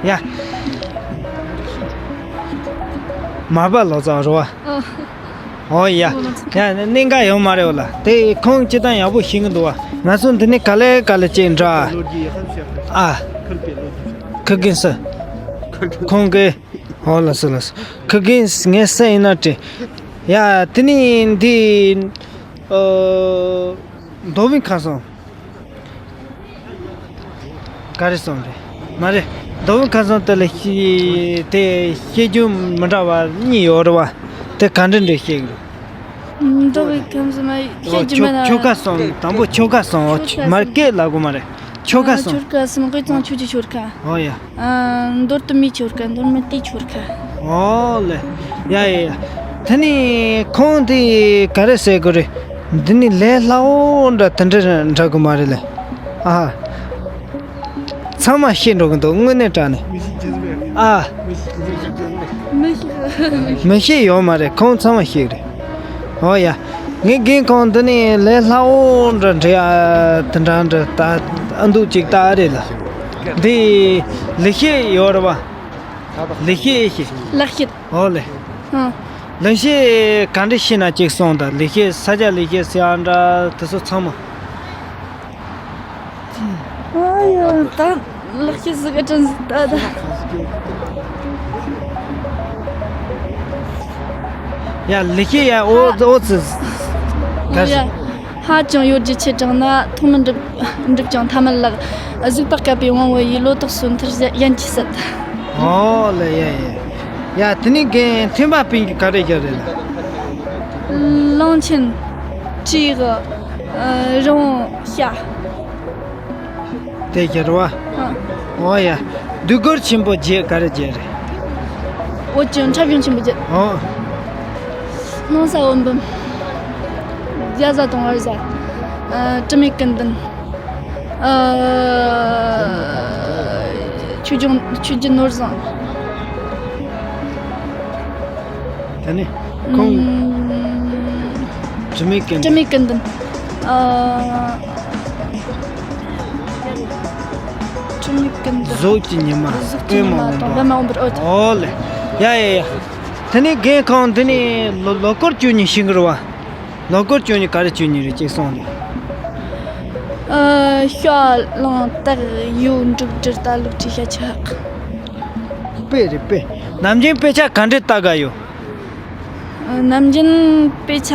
ཡ། མར་པ་ལོ་ཙཱ་རེད་བ། ཨོ། ཨོ་ཡ། ཡ། གནད་འགག་ཡོད་མ་རེད་འོ་ལ། དེ་ཁོང་སྤྱིར་བཏང་ཡག་པོ་ཤེས་ཀྱི་འདུག་བ། ང་ཚོ་འདི་ནས་ག་ལེ་ག་ལེ་ཅིག་འདྲི་ཨ། ཨ། ཁུར་གིན་སུ། ཁོང་གིས། ཨོ་ལ་སུ་ལ་སུ། ཁུར་གིན་ངས་སུ་ཡིན་ན་དྲན། ཡ། དེ་ནས་འདི། ཨོ། མདོ་དབུས་ཁམས་གསུམ། ག་རེ་གསུམ་རེད། མ་རེད། མདོ་དབུས་ཁམས་གསུམ་དེ་ལ་ཤེས་དེ་ཤེས་རྒྱུ་མི་འདྲ་བ་གཉིས་ཡོད་རེད་བ། དེ་ག་འདྲ་འདྲ་ཤེས་ཀྱི་རེད། མདོ་དབུས་ཁམས་གསུམ་མ་ཤེས་རྒྱུ་མེད་ན། ཆོ་ག་གསུམ། དང་པོ་ཆོ་ག་གསུམ། ཆོ་ག་གསུམ། མར་སྐད་ལ་གོ་མ་རེད། ཆོ་ག་གསུམ། ཆོ་ག་གསུམ། དབུས་གཙང་ཆོས་ཀྱི་ཆོ་ག། ཨོ་ཡ། ཨ། མདོ་སྟོད་སྨད་ཆོ་ག། མདོ་སྨད་རྟའི་ཆོ་ག། ཨོ་ལེ། ཡ་ཡ་ཡ། དེ་ནི་ཁོང་དེ་ག་རེ་ཟེར་དགོས་རེད། འདི་ནི་ལས་སླ་བོ་འདྲ་དེ་འདྲ་འདྲ་གི་མ་རེད་ལེ། ཨ། ཚང་མ་ཤེས་འགྲོ་གི་འདུག་དངོས་གནས་དྲང་ནས། ཨ། མི་ཤེས། མི་ཤེས་ཡོད་མ་རེད། ཁོང་ཚང་མ་ཤེས་རེད། ཨོ་ཡ། ངའི་རྒན་ཁོང་འདི་ནས་ལས་སླ་བོ་འདྲ་འདྲ་ཡ་དེ་འདྲ་འདྲ་ད་ཨ་འདུག་ཅིག་ད་རེད་ལ། འདི་ལེགས་བཤད་ཡོད་རེད་བ། ལེགས་བཤད་ཤེས། ལེགས་བཤད། ཨོ་ལེ། ཨ། ལེགས་བཤད་ག་འདྲ་ཤེས་ན་ཅིག་གསུངས་དང་། ལེགས་བཤད་ས་སྐྱ་ལེགས་བཤད་ཟེར་ཡ་འདྲ་དེ་ཚོ་ཚང་མ། ཨ་ཡ། ད་ལེགས་བཤད་ཟིག་ག་དྲན་ཟིག་ད་ད། ཡ། ལེགས་བཤད་ཡ། ཨོ་ཨོ་ཙི། ཨ་ཡ། ཧ་ཅང་ཡོད་རྒྱུ་ཆེ་དྲགས་ན་མཐོང་མི་འགྲུབ། འགྲུབ་ཀྱང་ཐ་མལ་ལགས། གཟིགས་པ་བསྐལ་པའི་དབང་བོ་ཡི། ལོ་ཏོག་སོན་མཐར་གཞན་གྱིས་ཟད། ཨོ་ལེ། ཡ་ཡ། ཡ། དེ་ནི་རྒན་ཐེམ་པ་སྤུན་གྱི་ག་རེ་རྒྱབ་རེད་ལ། གླང་ཆེན། བྲག་ཨ། རི་བོང་། བྱ། དེ་རྒྱབ་རེད་བ། ཨ། ཨོ་ཡ། འདུལ་སྐོར་ཆེན་པོ་བརྒྱད་ག་རེ་བརྒྱད་རེད། འོ་ཅོ་འཁྲབ་གཞུང་ཆེན་པོ་བརྒྱད། ཨོ། སྣང་ས་འོད་འབུམ། རྒྱ་བཟའ་དང་བར་བཟའ། ཨ། དྲི་མེད་ཀུན་ལྡན། ཨ། ཆོས་སྐྱོང་། ཆོས་རྒྱལ་ནོར་བཟང་། ད་ནི་ཁོང་། ཨུམ། དྲི་མེད་ཀུན་ལྡན། དྲི་མེད་ཀུན་ལྡན། ཨ། དྲི་མེད་ཀུན་ལྡན། གཟུགས་ཀྱི་ཉི་མ། གཟུགས་ཀྱི་ཉི་མ་དང་པདྨ་འོད་འབར། ཨོ་དེ། ཨོ་ལེ། ཡ་ཡ་ཡ། དེ་ནི་རྒན་ཁོང་འདི་ནི་ལོ་ལོ་སྐོར་བཅུ་གཉིས་ཤིང་གི་རུ་བ། ལོ་སྐོར་བྱུང་ནས་ག་རེ་བྱུང་ནི་རེད་ཅེས་གསུངས་ནས། ཨ། ཤ་ལང་སྟག་ཡུ་འབྲུག་སྦྲུལ་རྟ་ལུག་ཁྲི་ཤ་ཆ། དཔེ་རེད་དཔེ། ནམ་རྒྱུན་དཔེ་ཆ་ག་འདྲས་ལྟ་ག་ཡོད། ཨ། ནམ་རྒྱུན་དཔེ་ཆ་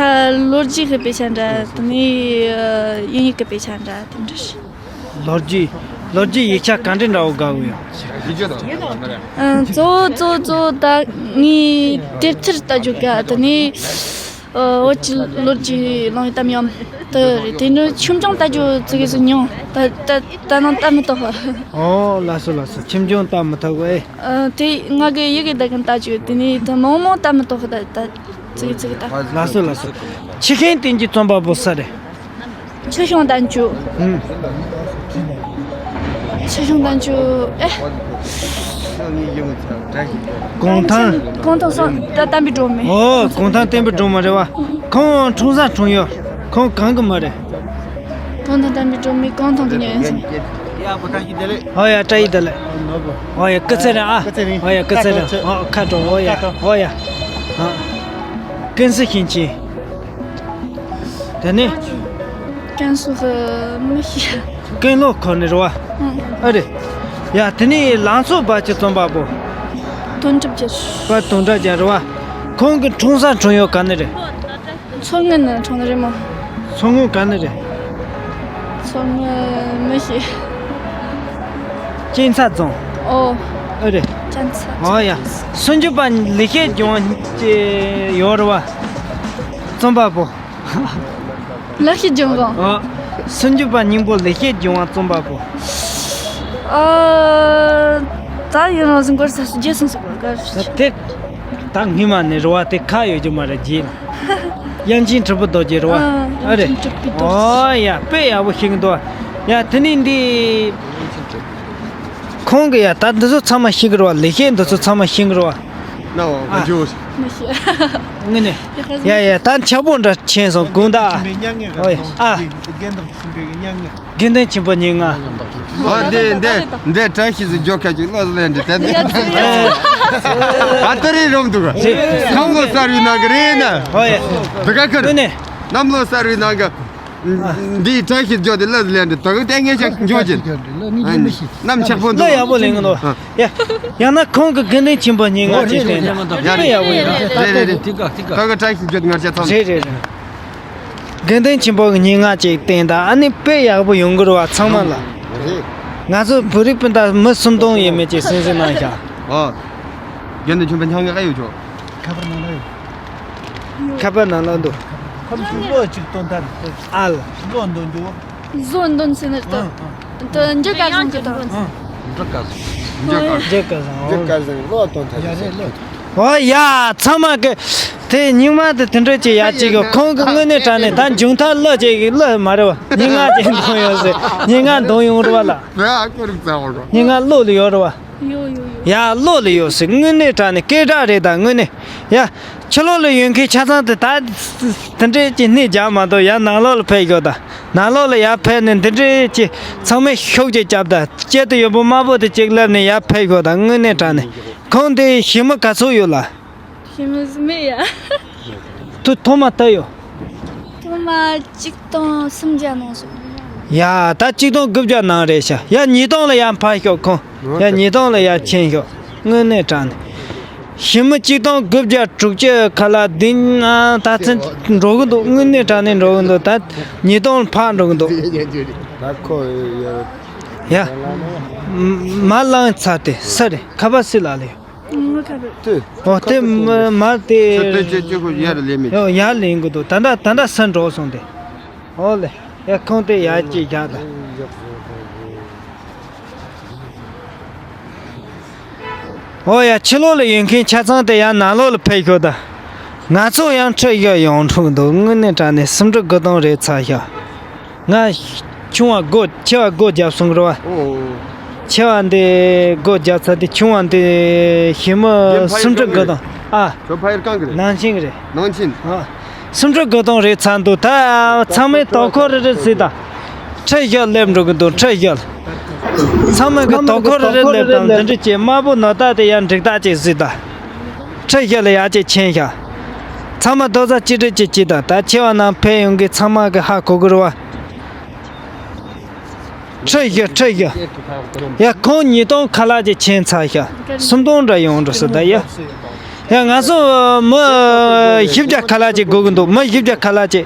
ལོ་རྒྱུས་ཀྱི་དཔེ་ཆ་འདྲ། དེ་ནས་ཨ་དབྱིན་ཡིག་གི་དཔེ་ཆ་འདྲ་དེ་འདྲ་ཞིག་ལོ་རྒྱུས། ལོ་རྒྱུས་ཡིག་ཆ་ག་འདྲས་འདྲ་བོ་དགའ་བོ་ཡོད། ཨ། གཙོ་བོ་གཙོ་བོ་གཙོ་བོ་ད་ངས་དེབ་ཐེར་ལྟ་རྒྱུ་དགའ། དེ་ནས་ཨ་བོད་ཀྱི་ལོ་རྒྱུས་གླེང་བའི་གཏམ་ཡང་དེ་རེད། དེ་ནས་ཆོས་འབྱུང་ལྟ་རྒྱུ་ཙི་གེ་ཟིག་ཉུང་། ད་ད་ད་ནང་ལྟ་མི་ཐུབ། ཨོ་ལགས་སོ་ལགས་སོ། ཆོས་འབྱུང་ལྟ་མི་ཐུབ་གི་ཨེ། ཨ། དེ་ང་གི་ཡི་གེ་ད་གིན་ལྟ་རྒྱུ། དེ་ནས་ད་མང་མང་ལྟ་མི་ཐུབ། ད་ད་ཙི་གེ་ཙི་གེ་ལྟ། ལགས་སོ་ལགས་སོ། ཆོས་ཤིང་བསྟན་རྒྱུའི་རྩོམ་པ་པོ་སུ་རེད། ཆོས་སྐྱོང་བསྟན་བཅོས། ཨུམ། ཆོས་སྐྱོང་བསྟན་བཅོས། ཨེ། གུང་ཐང་། གུང་ཐང་སོང་ད་བསྟན་པའི་སྒྲོན་མེ། ཨོ། གུང་ཐང་བསྟན་པའི་སྒྲོན་མེ་རེད་བ། ཁོང་འཁྲུངས་ས་འཁྲུངས་ཡུལ་ཁོང་གང་གི་མི་རེད། གུང་ཐང་བསྟན་པའི་སྒྲོན་མེ་གུང་ཐང་གི་ཉོན་ཡིན་ཟིན། ཨོ་ཡ། བཀྲ་ཤིས་བདེ་ལེགས། ཨོ་ཡ། སྐུ་ཚེ་རིང་ཨ། ཨོ་ཡ། སྐུ་ཚེ་རིང་། ཨོ་ཁ་དྲོ། ཨོ་ཡ། ཨོ་ཡ། ཨ། ཀུན་གཟིགས་ཞིང་ཆེན། དེ་ནས། ཀན་སུའུ་གི་མི་ཤེས། ཀན་ལྷོ་ཁུལ་ནས་རེད་བ། ཨང་། ཨ་རེད། ཡ། དེ་ནས་ལང་ཚོ་བ་ཅི་རྩོམ་པ་པོ། དོན་གྲུབ་རྒྱལ། པ་དོན་གྲུབ་རྒྱལ་རེད་བ། ཁོང་གི་འཁྲུངས་ས་འཁྲུངས་ཡུལ་ག་ནས་རེད། མཚོ་སྔོན་ནས་འཁྲུངས་ནི་རེད་མོ། མཚོ་སྔོན་ག་ནས་རེད། མཚོ་སྔོན་མི་ཤེས། གཅན་ཚ་རྫོང་། ཨོ། ཨ་རེད། གཅན་ཚ། ཨོ་ཡ། སུམ་ཅུ་པ་ལེགས་བཤད་ལྗོན་དབང་ཅེས་ཡོད་རེད་བ། རྩོམ་པ་པོ། ལེགས་བཤད་ལྗོན་དབང་། ཨོ། སུམ་ཅུ་པ་སྙིང་པོ་ལེགས་བཤད་ལྗོན་དབང་རྩོམ་པ་པོ། ཨ། ད་ཡིན་རང་བཞིན་སྐོར་ས་སུ་རྗེས་སུ་སུ་ག་རེ། ད་དེ། ད་སྔོན་མ་ནས་རེད་བ། དེ་ཁ་ཡོད་རྒྱུ་མ་རེད། རྗེས་ལ། དབྱངས་ཅན་གྲུབ་པའི་རྡོ་རྗེ་རེད་བ། ཨ། ཨ་རེད། དབྱངས་ཅན་གྲུབ་པའི་རྡོ་རྗེ། ཨོ་ཡ། དཔེ་ཡག་པོ་ཤེས་ཀྱི་འདུག་བ། ཡ། དེ་ནས་འདི། ཁོང་གི། ཡ། ད་འདི་ཚོ་ཚང་མ་ཤེས་ཀྱི་རེད་བ། ལེགས་བཤད་འདི་ཚོ་ཚང་མ་ཤེས་ཀྱི་རེད་བ། ན་འོ། ཨ། ག་ཇོ། མི་ཤེས། དངོས་གནས། ཡ་ཡ། ད་འཆར་པོ་འདྲ་ཆེན་སོང་དགོངས་དག། ཨོ་ཡ། ཨ། དགེ་འདུན་ཆེན་པོ་ཉེར་ལྔ། ཨ། འདི་འདི་འདི་བཀྲ་ཤིས་སུ་འཇོག་ཁ་ཅིག་ལོ་ལེན་འདི་དེ་འདི། ཨ། ད་རེས་རོམ་འདུག་ག། གནམ་ལོ་གསར་བའི་ནང་གི་རེད་ན། ཨོ་ཡ། འདི་ག་ཁར། དངོས་གནས། གནམ་ལོ་གསར་བའི་ནང་གི། འདི་བཀྲ་ཤིས་འཇོག་དེ་ལ་ལེན་འདི་དག་ལྟས་ངན་ཞིག་འཇོག་ཅིག། གནམ་ཆག་པོ་འདུག། ལོ་ཡག་པོ་ལེན་གི་འདུག། ཡ། ཡང་ན་ཁོང་གི་དགེ་འདུན་ཆེན་པོ་ཉེར་ལྔ་ཅིག་བསྟན་དང་། ཡ། དཔེ་ཡག་པོ་ཡོད། རེད་རེད་རེད། ད་ག་བཀྲ་ཤིས་འཇོག་ང་ཅག་ཚང་། རེད་རེད་རེད། དགེ་འདུན་ཆེན་པོ་གི་ཉེར་ལྔ་ཅིག་བསྟན་དང་། ཨ་ནི་དཔེ་ཡག་པོ་ཡོང་གི་རེད་བ་ཚང་མ་ལ། རེད། ང་ཚོ་བོད་རིགས་སྤུན་ཟླ་མི་སུམ་སྟོང་ཡས་མས་ཅིག་གསན་གཟིགས་གནང་ཤག། ཨོ། དགེ་འདུན་ཆོས་འཕེལ་ཉེར་ལྔ་ག་ཡོད་ཆོག། ཁ་པར་ནང་ལ་ཡོད། ཁ་པར་ནང་ལ་འདུག། ཁོ་ཚོ་ལོ་གཅིག་སྟོན་ཐལ། ཨ་ལ། ལོ་འདོན་རྒྱུ། བཟོ་འདོན་ཟེར་ནི་ད། ཨང་ཨང་། ད་འཇུ་སྐལ་བཟང་གི་ད། ཨང་། འཇུ་སྐལ་བཟང་། འཇུ་སྐལ་བཟང་། འཇུ་སྐལ་བཟང་ལོ་སྟོན་ཐལ་ཟེར། ཨོ་ཡ། ཚང་མ་གི་དེ་སྙིང་མ་དེ་དེ་འདྲ་ཅིག་ཡ་གཅིག་གི་ཁོང་གི་དངོས་གནས་དྲང་གནས་ད་འཇུང་ཐལ་ལོ་ཅིག་གི་ལོ་མ་རེད་བ། ཉེར་ལྔ་ཅིག་འདོན་ཡོད་ཟེར། ཉེར་ལྔ་འདོན་ཡོང་རེད་བ་ལ། བོད་ཨ་ཁོ་རིག་ཙམ་འོ་རོ། ཉེར་ལྔ་ལོ་ལ་ཡོད་རེད་བ། ཡོ་ཡོ་ཡོ། ཡ། ལོ་ལ་ཡོད་ཟེར། དངོས་གནས་དྲང་གནས་སྐད་གྲགས་རེད་ད་དངོས་གནས། ཡ། ཕྱི་ལོགས་ལ་ཡོད་མཁན་ཆ་ཚང་དེ་ད་དེ་འདྲས་ཀྱི་གནས་རྒྱག་མ་གཏོགས་ཡར་ནང་ལོགས་ལ་ཕེབས་ཤོག་ད། ནང་ལོགས་ལ་ཡར་ཕེབས་ནས་འདི་འདྲས་ཀྱི་ཚང་མས་ཤུགས་ཀྱིས་རྒྱབ་ད། དཀྱིལ་དུ་ཡོད་པོ་དམར་པོ་དེ་གཅིག་སླེབས་ནས་ཡར་ཕེབས་ཤོག་ད། དངོས་གནས་དྲང་གནས་ཁོང་དེ་ཞི་མི་ག་ཚོད་ཡོད་ལ། ཞི་མི་མེད་ཡ། དུ་ཐོག་མ་ལྟ་ཡོད། ཐོག་མ་གཅིག་སྟོང་སུམ་བརྒྱ་ནང་སོང་། ཡ། ད་གཅིག་སྟོང་དགུ་བརྒྱ་ནང་རེད་ཤག། ཡ། ཉིས་སྟོང་ལ་ཡར་འཕར་ཤོག་ཁོང་། ཡ། ཉིས་སྟོང་ལ་ཡར་ཕྱིན་ཤོག། དངོས་གནས་དྲང་གནས། ཞི་མི་གཅིག་སྟོང་དགུ་བརྒྱ་དྲུག་ཅུ་ཁ་ལ་བདུན་ཨ་ད་ཚན་འགྲོ་གི་འདུག། དངོས་གནས་དྲང་གནས་འགྲོ་གི་འདུག། ད་ཉིས་སྟོང་ལ་ཕར་འགྲོ་གི་འདུག། ད་ཁོ་ཡ། མ་ལངས་ཚར་ཏེ་སུ་རེད། ཁ་པར་སུའི་ལག་ལ་ཡོད། ངོ་ཁ་རེད། ཨོ་དེ་མ་མར་དེ། ཁྱོད་དེ་ཅི་ཅི་ཁོ་ཡར་ལེན་མི། ཡོ་ཡར་ལེན་གི་འདུག། ད་ད་ད་ད་སུ་འགྲོ་སོང་དེ། ཨོ་ལེ། ཡ་ཁོང་དེ་ཡར་ཅིག་བཞག་ད། ཨོ་ཡ། ཕྱི་ལོགས་ལ་ཡོད་མཁན་ཆ་ཚང་དེ་ཡར་ནང་ལོགས་ལ་ཕེབས་ཤོག་ད། ང་ཚོ་ཡང་ཁྲིད་ཤོག་ཡོང་འགྲོ་གི་འདུག། དངོས་གནས་དྲང་གནས་སུམ་ཁྲི་དགུ་སྟོང་རེད་ཚར་ཤག། ང་ཆུང་བ་སྒོ་ཆེ་བ་སྒོ་བརྒྱབ་སོང་གི་རེད་བ། ཨོ། ཆེ་བ་འདི་སྒོ་བརྒྱབ་ཚར་དུས་ཆུང་བ་འདི་ཞི་མི་སུམ་ཁྲི་དགུ་སྟོང་། ཨ། ཁྱོད་ཕ་ཡུལ་གང་གི་རེད། ནང་ཆེན་གི་རེད། ནང་ཆེན། ཨ། སུམ་ཁྲི་དགུ་སྟོང་རེད་ཚར་འདུག། ད་ཚང་མས་དོ་ཁུར་རེ་རེ་བྱེད་དང་། ཁྲི་བཞི་སླེབས་འགྲོ་གི་འདུག། ཁྲི་བཞི། ཚང་མས་གི་དོ་ཁུར་རེ་རེ་སླེབས་དང་། འདི་འདྲ་བྱས་དམར་པོ་ནོར་རྟགས་དེ་ཡར་འགྲིག་རྟགས་ཅིག་བྱེད་དང་། ཁྲི་བཞི་ལ་ཡར་ཅིག་ཕྱིན་ཤག། ཚང་མ་རྡོག་རྩ་གཅིག་སྒྲིལ་གྱིས་བྱེད་དང་། ད་ཆེ་བ་རྣམས་ཕེབས་ཡོང་གི། ཚང་མ་གི་ཧ་གོ་གི་རེད་བ། ཁྲི་བཞི། ཁྲི་བཞི། ཡ། ཁོང་ཉིས་སྟོང་ཁ་ལག་ཅིག་ཕྱིན་ཚར་ཤག་སུམ་སྟོང་འདྲ་ཡོང་འགྲོ་སྲིད་ད་ཡ། ཡ། ང་ཚོ་མི་བཞི་བརྒྱ་ཁ་ལག་ཅིག་དགོས་ཀྱི་འདུག་མི་བཞི་བརྒྱ་ཁ་ལག་ཅིག་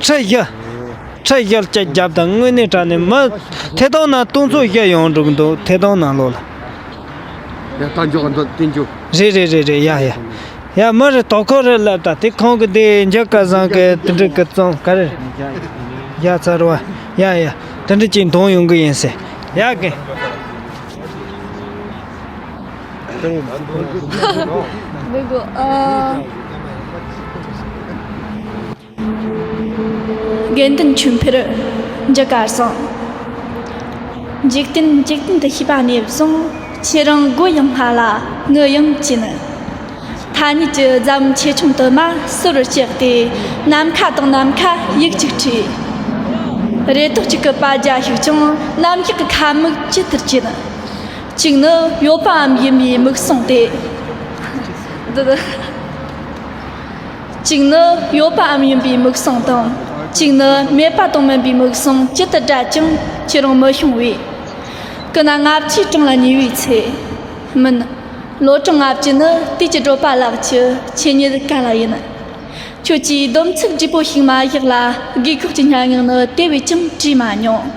ཁྲི་བཞི། ཁྲི་བཞི་ཅིག་བརྒྱབ་དང་། དངོས་གནས་དྲང་གནས་མི་ཐད་གཏོང་ནང་སྟོང་ཚོ་བཞི་ཡོང་འགྲོ་གི་འདུག་ཐད་གཏོང་ནང་ལོགས་ལ། ཡ། ད་འཇོག་འདུག་དེ་འཇོག་རེད་རེད་རེད་རེད། ཡ་ཡ། ཡ། མི་རེ་དོ་ཁོ་རེ་ལབ་ད། དེ་ཁོང་གི་དེ་འཇོག་སྐལ་བཟང་གི་དེ་འདྲ་གི་རྩོམ་ག་རེ། ཡ། ཚར་བ། ཡ་ཡ། དེ་འདྲ་ཅིག་འདོན་ཡོང་གི་ཡིན་ཟེར། ཡ་གི། འདི་གོ་ཨ། དགེ་འདུན་ཆོས་འཕེལ། འཇུ་སྐལ་བཟང་། འཇིག་རྟེན་འཇིག་རྟེན་དུ་ཤེས་པ་ནས་བཟུང་། ཁྱེད་རང་མགོ་ཡང་སྔ་ལ་ངུ་ཡང་བྱིན། ཐ་སྙད་ཀྱི་རྫ་བུམ་ཆེ་ཆུང་དུ་མ་གསོལ་བར་བཅག་སྟེ། ནམ་མཁའ་དང་ནམ་མཁའ་ཡིག་གཅིག་བྲིས། རེ་དོགས་གཅིག་གི་པ་རྒྱ་ཞིག་ཀྱང་། རྣམ་གཡེང་གི་ཁ་མིག་ཇི་ལྟར་བྱེད། གཅིག་ནི་ཡོད་པའམ་ཡིན་པའི་མིག་ཟུང་སྟེ། འདི། གཅིག་ནི་ཡོད་པའམ་ཡིན་པའི་མིག་ཟུང་དང་། གཅིག་ནི་མེད་པ་དང་མིན་པའི་མིག་ཟུང་ཇི་ལྟར་བགྲད་ཀྱང་ཁྱེད་རང་མི་ཤོང་བས། ཀུན་ན་ལྔ་བཅུའི་གྲངས་ལ་ཉེ་བའི་ཚེ། མིན། ལོ་གྲངས་ལྔ་བཅུ་ནི་དུས་ཀྱི་བགྲོད་པ་ལགས་ཀྱི་ཆོས་ཉིད་ག་ལ་ཡིན། ཁྱོད་ཀྱིས་སྡོམ་ཚིག་བརྗིད་པོ་ཞིག་མ་བཞག་ལ། དགོས་མཁོ་གི་སྙན་ངག་ནི་དེ་བས་ཀྱང་བྲིས་མ་མྱོང་།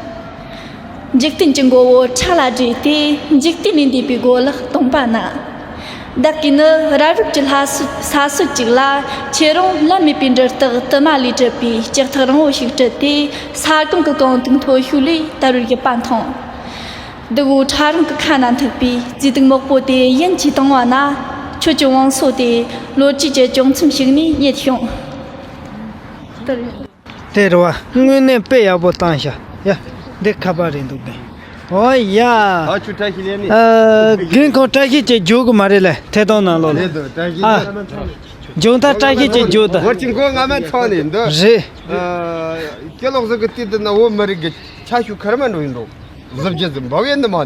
འཇིག་རྟེན་གྱི་མགོ་བོ་ཕྲག་ལ་བསྒྲིལ་ཏེ། འཇིག་རྟེན་ལས་འདས་པའི་སྒོ་ལ་སྟོང་པ་ན། བདག་གིས་ནི་རབ་རིབ་ཀྱི་ལྷ་སྲོལ་ས་སྲོལ་ཅིག་ལ། ཁྱེད་རང་ལམ་མེད་པའི་འབྲུ་རྟགས་དུ་མ་ལས་གྲུབ་པའི་ལྕགས་ཐག་རིང་བོ་ཞིག་དཀྲིས་ཏེ། ས་གོང་གི་གངས་དུག་མཐོ་ཤོས་ལས་དལ་བུར་བཞུད་པ་མཐོང་། སྡུག་པོ་ཕྲ་རིང་གི་ཁ་ན་ཐུག་པའི་རྫས་དུག་མོག་པོ་དེ་ཡིན་གྱིས་བཏང་བ་ན། ཁྱོད་ཀྱི་བང་སོ་དེ་ལོ་རྒྱུས་ཀྱི་ཅོག་ཚོམ་ཞིག་ནས་རྙེད་བྱུང་། དེ་རེད་བ། དངོས་གནས་དཔེ་ཡག་པོ་བཏང་ཤག་ཡ། འདི་ཁ་པར་རེད་འདུག་གས། ཨོ་ཡ། ཨ་ཆུ་བཀྲ་ཤིས་ལས་ནི། ཨ། རྒན་ཁོང་བཀྲ་ཤིས་ཀྱིས་བརྗོད་གི་མ་རེད་ལེ། ཐད་གཏོང་ནང་ལོགས་ལ། རེད་འདུག་བཀྲ་ཤིས། ཨ། མཇུག་མཐར་བཀྲ་ཤིས་ཀྱིས་བརྗོད་དང་། ཝར་ཅིང་གོ་ང་མ་ཚང་ནས་འདུག་རེད། ཨ། སྐྱེ་ལོག་ཟིག་གི་དུས་དུ་ན་བོད་མི་རིགས་ཀྱི་ཆ་ཤུགས་ཁར་མ་འགྲོ་ཡིན་འགྲོ། གཟི་བརྗིད་ཟིག་འབབ་ཡིན་ནི་མ་ན།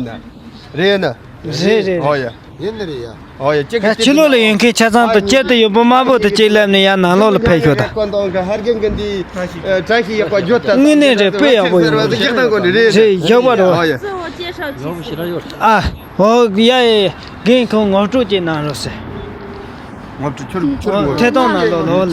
རེད་ན། རེད་རེད། ཨོ་ཡ། ཡིན་ནི་རེད་ཡ། ཨོ་ཡ། ཅི་གི་ད་ཕྱི་ལོགས་ལ་ཡོད་མཁན་ཆ་ཚང་དུ་སྤྱིར་དུ་ཡོད་པོ་དམར་པོ་དུ་གཅིག་ལབ་ནས་ཡར་ནང་ལོགས་ལ་ཕེབས་ཤོག་ད། དངོས་གནས་རེད། དཔེ་ཡག་པོ་ཡོད་རེད། རེད། ཡག་པོ་རེད། ཨ། ཨོ་ཡ་ཡ་ཡ། རྒན་ཁོང་ངོ་སྤྲོད་ཅིག་གནང་རོགས་ཟེར། ངོ་སྤྲོད་ཁྱོད་ཁྱོད་ངོ་ཐད་གཏོང་ནང་ལོགས་ལོགས་ལ།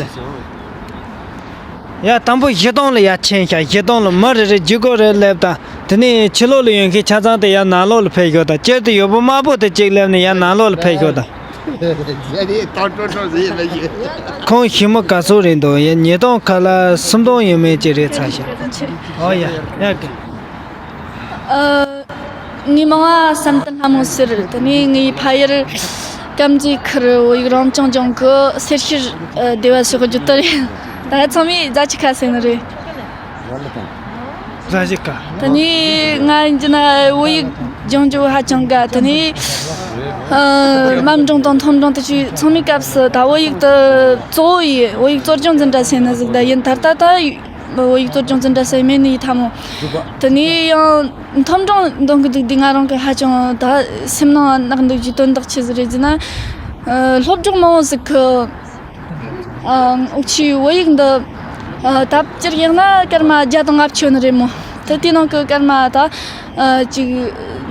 ཡ། དང་པོ་བཞི་སྟོང་ལ་ཡར་ཕྱིན་ཤག་བཞི་སྟོང་ལ་མི་རེ་རེ་བརྒྱུད་སྐོར་རེ་སླེབས་དང་། དེ་ནས་ཕྱི་ལོགས་ལ་ཡོད་མཁན་ཆ་ཚང་དེ་ཡར་ནང་ལོགས་ལ་ཕེབས་ཤོག་དང་། སྤྱིར་དུ་ཡོད་པོ་དམར་པོ་དེ་གཅིག་སླེབས་ནས་ཡར་ནང་ལོགས་ལ་ཕེབས་ཤོག་དང་། ཁོང་ཞི་མོ་ག་ཚོད་རེད་འདུག་ཡ། ཉིས་སྟོང་ཁ་ལ་སུམ་སྟོང་ཡས་མས་ཅིག་རེད་ཚར་ཤག་ཨོ་ཡ་ཡ་གི། ཨ། ངའི་མིང་ང་བསམ་གཏན་ལྷ་མོ་ཟེར། དེ་ནས་ངའི་ཕ་ཡུལ་དཀར་མཛེས་ཁུལ་བོད་ཡིག་རང་སྐྱོང་ལྗོངས་ཀྱི་སེར་ཤུལ་སྡེ་བ་སོགས་བརྒྱུད་དུ་རེད། ད་ཚང་མས་རྫ་ཆུ་ཁ་ཟེར་ནི་རེད། རྫ་ཆུ་ཁ། དེ་ནས་ང་ཡིན་གྱི་ན་བོད་ཡིག་སྦྱང་རྒྱུ་ཧ་ཅང་དགའ། དེ་ནས་ཨ། མཉམ་སྦྱོང་དང་མཐོ་སྦྱོང་དེ་ཚོའི་ཚང་མའི་སྐབས་སུ་ད་བོད་ཡིག་ཏུ་གཙོ་བོ་ཡིས་བོད་ཡིག་གཙོ་སྦྱོང་འཛིན་གྲྭ་ཟེར་ནི་ཟིག་ད་ཡིན། ད་ལྟ་ད་བོད་ཡིག་གཙོ་སྦྱོང་འཛིན་གྲྭ་ཟེར་མེད་ནི་ཡི་ཐ་མོ། དེ་ནས་ཡང་མཐོ་སྦྱོང་འདོན་གི་འདུག་དུས་ང་རང་གི་ཧ་ཅང་ད་སེམས་ནང་གནག་འདུག་རྒྱུའི་དོན་དག་ཆི་ཟིག་རེད་ཟེར་ན། ཨ། སློབ་གྲོགས་མང་བོ་ཟིག་གི། ཨ། འུ་ཆོའི་བོད་ཡིག་འདི། ཨ། ད་སྤྱིར་ཡིན་ན་སྐར་མ་བརྒྱ་དང་ལྔ་བཅུ་ནི་རེད་མོ། དེ་དེའི་ནང་གི་སྐར་མ་ད། ཨ། ཅིག་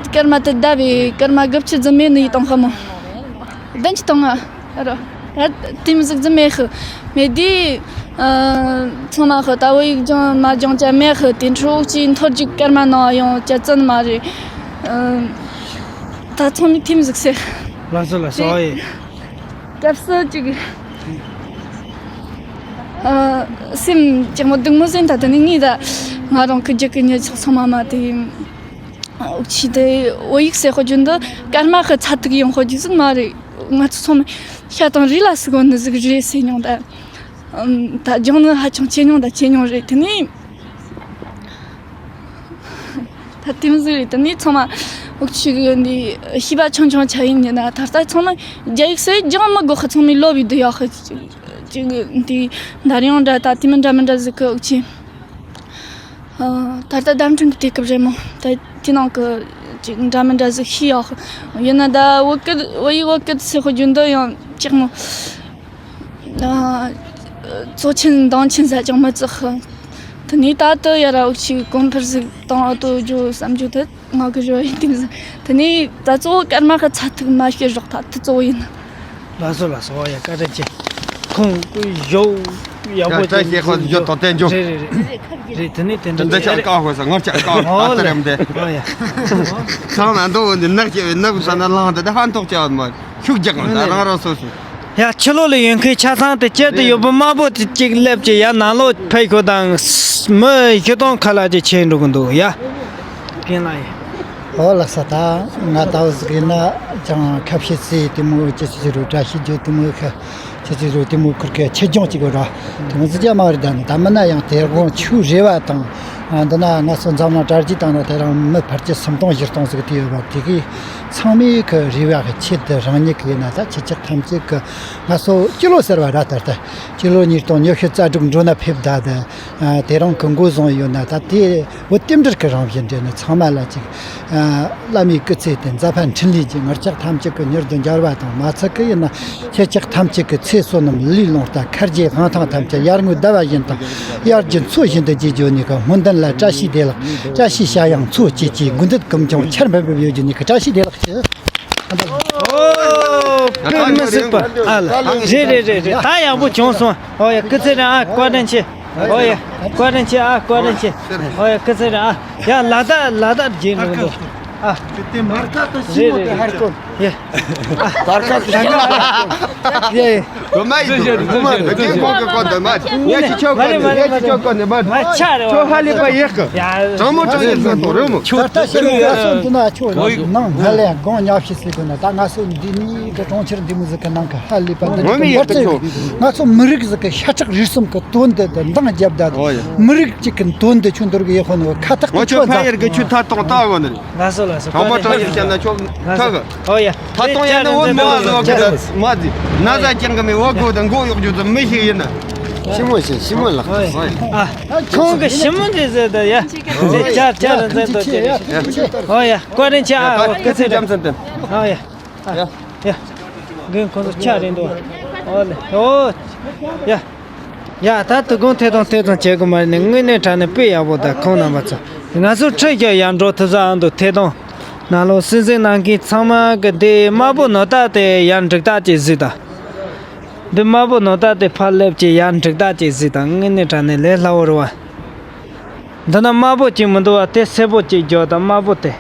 སྐར་མ་དེ་བརྡབས་པས་སྐར་མ་དགུ་བཅུ་ཙམ་མེད་ནི་ཡི་བཏང་ཧ་མོ། བདུན་ཅུ་དང་ལྔ། རོ། ད་དེ་མི་ཟིག་ཙམ་མེད་ཧི། མེད་དུས། ཨ། ཚང་མ་ཧི་ད་བོད་ཡིག་སྦྱང་མ་སྦྱང་ཅ་མེད་ཧི། དེ་འཕྲོ་ཅིག་མཐོ་རྒྱུགས་སྐར་མ་ནང་ཡང་ཅ་ཙན་མ་རེད། ཨ། ད་ཚང་མས་དེ་མི་ཟིག་ཟེར། ལགས་སོ་ལགས་སོ། ཨོ་ཡེ། སྐབས་སུ་ཅིག་ཨ། སེམས་ཅིག་མོ་སྡུག་མོ་ཟིན། ད་དེ་ནས་ངས་ད་ང་རང་གི་རྒྱུད་ཀྱི་ཉེ་ཆག་ཚང་མ་མ་དེ། འུ་ཆི་དེ་བོད་ཡིག་ཟེར་ཧོ་རྒྱུ་འདི་སྐར་མ་ཧི་ཚ་ཐུག་ཡོང་ཧོ་རྒྱུ་ཟིག་མ་རེད། ང་ཚོ་ཚང་མ་ཤ་དང་རིགས་ལ་སུ་གོ་ནི་ཟིག་རེད་ཟེར་མྱོང་ད། ཨམ། ད་སྦྱོང་ནི་ཧ་ཅང་ཆེ་མྱོང་ད་ཆེ་མྱོང་རེད། དེ་ནས་ད་དེ་མི་ཟིག་རེད། དེ་ནས་ཚང་མ་འུ་ཆི་གི་འདི་ཤེས་པ་ཆུང་ཆུང་ཆ་ཡིན་ཉིན་ན་ད་ལྟ་ཚང་མ་རྒྱ་ཡིག་སུ་སྦྱང་མི་དགོས་ཧ། ཚང་མས་ལོ་བའི་འདི་ཡག་ཧ། ཅིག་འདི་འདར་ཡོང་འདྲ་ད་དེ་མི་འདྲ་མི་འདྲ་ཟིག་གི་འུ་ཆི། ཨ། ད་ལྟ་བརྡ་འཕྲིན་གྱི་དུས་སྐབས་རེད་མོ། ད་དེ་ནང་གི་ཅིག་འདྲ་མི་འདྲ་ཟིག་ཤེས་ཡོད་ཡིན་ན། ད་བོད་སྐད་བོད་ཡིག་བོད་སྐད་ཟེར་ཧོ་རྒྱུ་འདི་ཡང་ཅིག་མོ། ཨ། གཙོ་ཆེན་འདང་ཆེན་ཟ་ཅང་མི་བཙོག་ཧ། དེ་ནས་ད་དུ་ཡ་ར་འུ་ཆི་གོང་འཕེལ་ཟིག་བཏང་ཨ་ཏོ་ཇོ་བསམ་རྒྱུ་དེ་ང་གི་རོ་ཡིན་ཏིང་ཟིག་དེ་ནས་ད་གཙོ་བོ་སྐར་མ་གི་ཚ་ཐིག་མ་ཤེས་རོགས་ད་དེ་གཙོ་བོ་ཡིན། ལགས་སོ་ལགས་སོ། ཨོ་ཡ་བཀའ་དྲིན་ཆེ། ཁོང་ཡོ་ཡག་པོ་ཡང་བཀྲ་ཤིས་ཁོ་ཡོ་ཐོག་བསྟན་རྒྱུ། རེད་རེད་རེད། རེད་དེ་ནས་དེ་འདྲ་འདི་ཆགས་ཀ་ཧོ་ས་ངར་ཆགས་ཀ་ཧོ་ཨ་ཏ་རེམ་དེ། ཨོ་ཡ། ཁང་ན་འདུག་འདི་ནག་ཅེ་བའི་ནག་ས་ན་ལངས་དེ་ཧ་འཐོག་ཅེ་བ་མ་ཤུགས་རྒྱག་ང་ད་རང་རང་སོ་སོ། ཡ་ཕྱི་ལོགས་ལ་ཡོད་མཁན་ཆ་ཚང་དེ་ཁྱེར་དུ་ཡོད་པ་དམར་པོ་དེ་གཅིག་སླེབས་ཀྱི་ཡ་ནང་ལོགས་ཕེབས་ཤོག་དང་། མི་བཞི་སྟོང་ཁ་ལག་ཅིག་ཕྱིན་འགྲོ་གི་འདུག་ཡ། རྒན་ལགས་ཡ། ཨོ་ལགས་སོ། ད་ང་ལྟ་བུ་ཟིག་ཡིན་ན་ཅང་ཁ་བཤད་སྲིད་དེ་མོ་ཅི་ཟེར་རུ་བཀྲ་ཤིས་བརྗོད་དེ་མོ་ཁ་ཅི་ཟེར་རུ་དེ་མོ་ཁུར་གི་ཆེད་སྦྱོང་ཅིག་ར་དེ་མོ་ཟིག་ཅང་མ་རེད། ད་ནི་ད་མིན་ན་ཡང་དེ་དགོང་ཆུ་རེ་བ་དང་། ཨ། འདི་ན་ང་ཚོ་འཛམ་གླིང་གྲ་རྒྱས་སྟེང་ན་དེ་རིང་མི་ཕལ་ཆེར་སུམ་སྟོང་བཞི་སྟོང་ཟིག་དེ་ཡོད་པ་དེ་གི་ཚང་མའི་གི་རེ་བ་གི་ཆེད་དུ་རང་ཉིད་གི་ཡིན་ན་ད་ཁྱེད་ཅག་ཐམས་ཅད་གི་ང་ཚོ་སྤྱི་ལོ་ཟེར་བ་ར་ད་ལྟ་སྤྱི་ལོ་ཉིས་སྟོང་ཉི་ཤུ་རྩ་དྲུག་འགྲོ་ན་ཕེབས་ད་དེ། ཨ། དེ་རིང་གི་འགོ་བཟུང་ཡོད་ན་ད་དེ་བོད་རྟེན་འབྲེལ་གི་རང་བཞིན་འདྲེན་ནི་ཚང་མ་ལ་ཅིག་ཨ། བླ་མའི་སྐུ་ཚེ་དེ་འཛད་པ་འཕྲིན་ལས་ཀྱི་ངར་ཅག་ཐམས་ཅད་གི་མྱུར་དུ་འབྱོར་བ་དང་མ་ཚད་གི་ཡིན་ན་ཁྱེད་ཅག་ཐམས་ཅད་གི་ཚེ་བསོད་ནམས་ལུས་ལོངས་སྤྱོད་ཁར་གྱི་དབང་ཐང་ཐམས་ཅད་ཡར་ངོའི་ཟླ་བ་བཞིན་དང་དབྱར་གྱི་མཚོ་བཞིན་དུ་རྒྱས་འགྱོ་ནི་གི་སྨོན་འདུན་ལ་བཀྲ་ཤིས་བདེ་ལེགས། བཀྲ་ཤིས་ཤ་ཡང་མཚོ་སྐྱེས་ཀྱི་དགུང་འདུད་ཀུན་ཀྱང་ཆར་འབེབས་འབེབས་ཡོད་རྒྱུ་ནི་གི་བཀྲ་ཤིས་བདེ་ལེགས་ཞུ། ཨོ། དཔེ་མི་སྲིད་པ། ཨ་ལ། རེད་རེད་རེད་རེད། ད་ཡག་པོ་བྱུང་སོང་། ཨོ་ཡ་སྐུ་ཚེ་རིང་ཨ། བཀའ་དྲིན་ཆེ། ཨོ་ཡ་བཀའ་དྲིན་ཆེ་ཨ། བཀའ་དྲིན་ཆེ། ཨོ་ཡ་སྐུ་ཚེ་རིང་ཨ། ཡ་ལ་དྭགས་ལ་དྭགས་རྒྱས་འགྲོ་འདུག་ཨ། དེ་མར་ཁ་དུ་ཞི་མོ་དེ་ཧར་གོ། ཡ། དར་ཁ་ཞི་མོ། ཡ་ཡ། དུ་མ་ཡི་དུ་མ་དུ་རྒྱལ་ཁོང་གི་སྐོར་དུ་མ་ཉེ་ཞི་ཆོག་གོ་ནི་ཉེ་ཞི་ཆོག་གོ་ནི་མ། ཆ་རེ་བ། ཁྱོད་ཧ་ལས་པ་ཡག་གི། ཡ། དྲང་མོ་དྲང་ཡིན་ཟེར་དོ་རེད་མོ། ད་ལྟ་ཞི་མོ་ང་ཚོ་འདི་ན་ཆོག་ནང་ཧ་ལས་དགོང་ཉག་ཤི་སྲིད་དགོས་ན་ད་ང་ཚོ་འདི་ནི་གི་གྲོང་ཁྱེར་འདི་མོ་ཟིག་གི་ནང་གི་ཧ་ལས་པ་འདི་ངོ་མི་ཡག་གི་ཆོག་ང་ཚོ་མི་རིགས་ཟིག་གི་ཤ་ཁྲག་རུས་གསུམ་གི་དོན་དུ་འདི་འདང་བརྒྱབ་ད། ཨོ་ཡ། མི་རིགས་གཅིག་གི་དོན་དུ་ཁྱོད་འདུར་གི་ཡོད་ཁོ་ནི་ཁ་ཐག་ང་ཏུ་ཆོད་ཆོད་ཕ་ཡར་གི་ཆུ་ཐར་གཏོང་ལྟ་བ་ནི། ལགས་སོ་ལགས་སོ། དྲང་མོ་དྲང་ཡིན་བཤད་ན་ཆོག་ཐག་གི། ཨོ་ཡ། ཐ་གཏོང་ཡ་ནི་བོད་མོ་བ་ཟི་བ་གི་མ་ཟི་ན་ཟ་ཅང་གི་མི་བ་གོ་དང་མགོ་གཡོག་རྒྱུ་ཙམ་མི་ཞིག་ཡིན་ན། ཞི་མོ་ཞིག་ཞི་མོ་ལགས། ཨོ་ཡ། ཨ། ཁོང་གི་ཞི་མོ་འདི་ཟེར་ད་ཡ། ཟེར་ཅར་ཅར་རེ་འཛིན་དུ་དེ་རེད། ཨོ་ཡ་བཀའ་དྲིན་ཆེ་ཨ། ཨོ་སྐུ་ཚེ་རིང་། ཨོ་ཡ། ཨ། ཡ། རྒན་ཁོང་ཚོ་ཆ་རེད་འདུག་ཨོ་ལེ། ཨོ། ཡ། ཡ་ད་དུ་དགོང་ཐད་གཏོང་ཐད་གཏོང་བྱེད་དགོས་མ་རེད་ནས་དངོས་གནས་དྲང་གནས་དཔེ་ཡག་པོ་དང་ཁོང་རྣམ་པ་ཚོ་ང་ཚོ་ཁྲི་བཞག་ཡར་འགྲོ་ཐུབ་ས་ཨ་འདུག་ཐད་གཏོང་ནང་ལོགས་སྲིད་འཛིན་གནང་མཁན་ཚང་མ་གི་འདི་དམར་པོ་ནོར་རྟགས་དེ་ཡར་འགྲིག་རྟགས་ཅིག་གཟིགས་དང་། འདི་དམར་པོ་ནོར་རྟགས་དེ་ཕར་སླེབས་ཀྱི་ཡར་འགྲིག་རྟགས་ཅིག་གཟིགས་དང་དངོས་གནས་དྲང་གནས་ལས་སླ་བོ་རེད་བ། འདི་ན་དམར་པོ་གཅིག་མི་འདུག་བ། དེ་སེར་པོ་གཅིག་འཇོག་དང་དམར་པོ་དེ།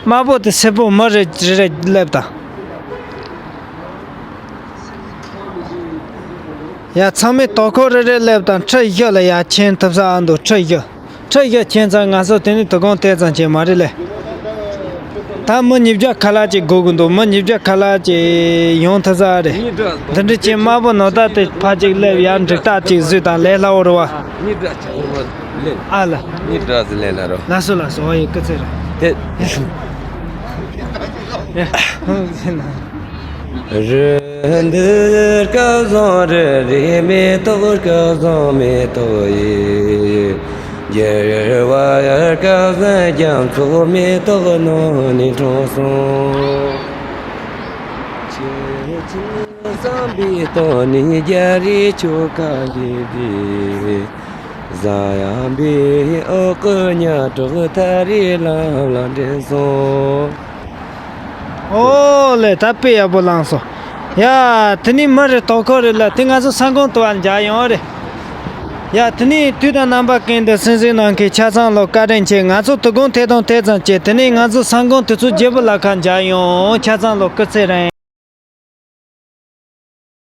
དམར་པོ་དེ་སེར་པོ་མི་རེ་རེ་རེ་སླེབས་དང་། ཡ་ཚང་མས་དོ་ཁུར་རེ་རེ་སླེབས་དང་ཁྲི་བཞི་ལ་ཡ་ཕྱིན་ཐུབ་ས་ཨ་འདུག་ཁྲི་བཞི། ཁྲི་བཞི་ཕྱིན་ཙང་ང་ཚོ་དེ་ནས་དོ་དགོང་དེ་ཙམ་བྱས་མ་རེད་ལེ། ད་མི་ཉིས་བརྒྱ་ཁ་ལག་ཅིག་དགོས་ཀྱི་འདུག་མི་ཉིས་བརྒྱ་ཁ་ལག་ཅིག་ཡོང་ཐུབ་ས་རེད། འདི་འདྲ་ཅིག་དམར་པོ་ནོར་རྟགས་དེ་ཕ་ཅིག་སླེབས་ཡར་འགྲིག་རྟགས་ཅིག་བཟོས་དང་ལས་སླ་བོ་རེད་བ། གཉིས་འདྲ་ཆགས་ཡོད་མ་ལེན། ཨ་ལ། གཉིས་འདྲ་ཟི་ལེན་ལ་རོ། ལགས་སོ་ལགས་སོ། ཨོ་ཡེ་སྐུ་ཚེ་རིང་། དེ། ཡ། ཡ། ཧང་ཟེར་ན། རི་འདི་སྐལ་བཟང་རི་རི་མེ་ཏོག་སྐལ་བཟང་མེ་ཏོག་ཡིན། རྒྱལ་བ་སྐལ་བཟང་རྒྱ་མཚོ་མེ་ཏོག་ནང་ནས་འཁྲུངས་སོང་། ཆེ་ཆེ་བསམ་པའི་སྟེང་ནས་རྒྱ་རི་ཆོ་ག་འདི་འདི། གཟའ་ཡང་པའི་འོག་གི་ཉ་གྲོགས་ཐ་རི་ལམ་ལ་འདྲེས་སོང་། ཨོ་ལེ་ད་དཔེ་ཡག་པོ་བླངས་སོང་། ཡ་དེ་ནས་མི་རེ་དོ་ཁུར་རེ་ལ་དེ་ང་ཚོ་ས་ཁོངས་དུ་བ་འཇག་ཡོང་རེད། ཡ་དེ་ནས་དུས་དང་རྣམ་པ་ཀུན་ཏུ་གསན་གཟིགས་གནང་མཁན་ཆ་ཚང་ལ་བཀའ་དྲིན་ཆེ། ང་ཚོ་དོ་དགོང་ཐད་གཏོང་དེ་ཙམ་བྱས། དེ་ནས་ང་ཚོ་ས་ཁོངས་དེ་ཚོ་བརྗེ་པོ་ལ་ཁ་འཇག་ཡོང་། ཆ་ཚང་ལ་སྐུ་ཚེ་རིང་།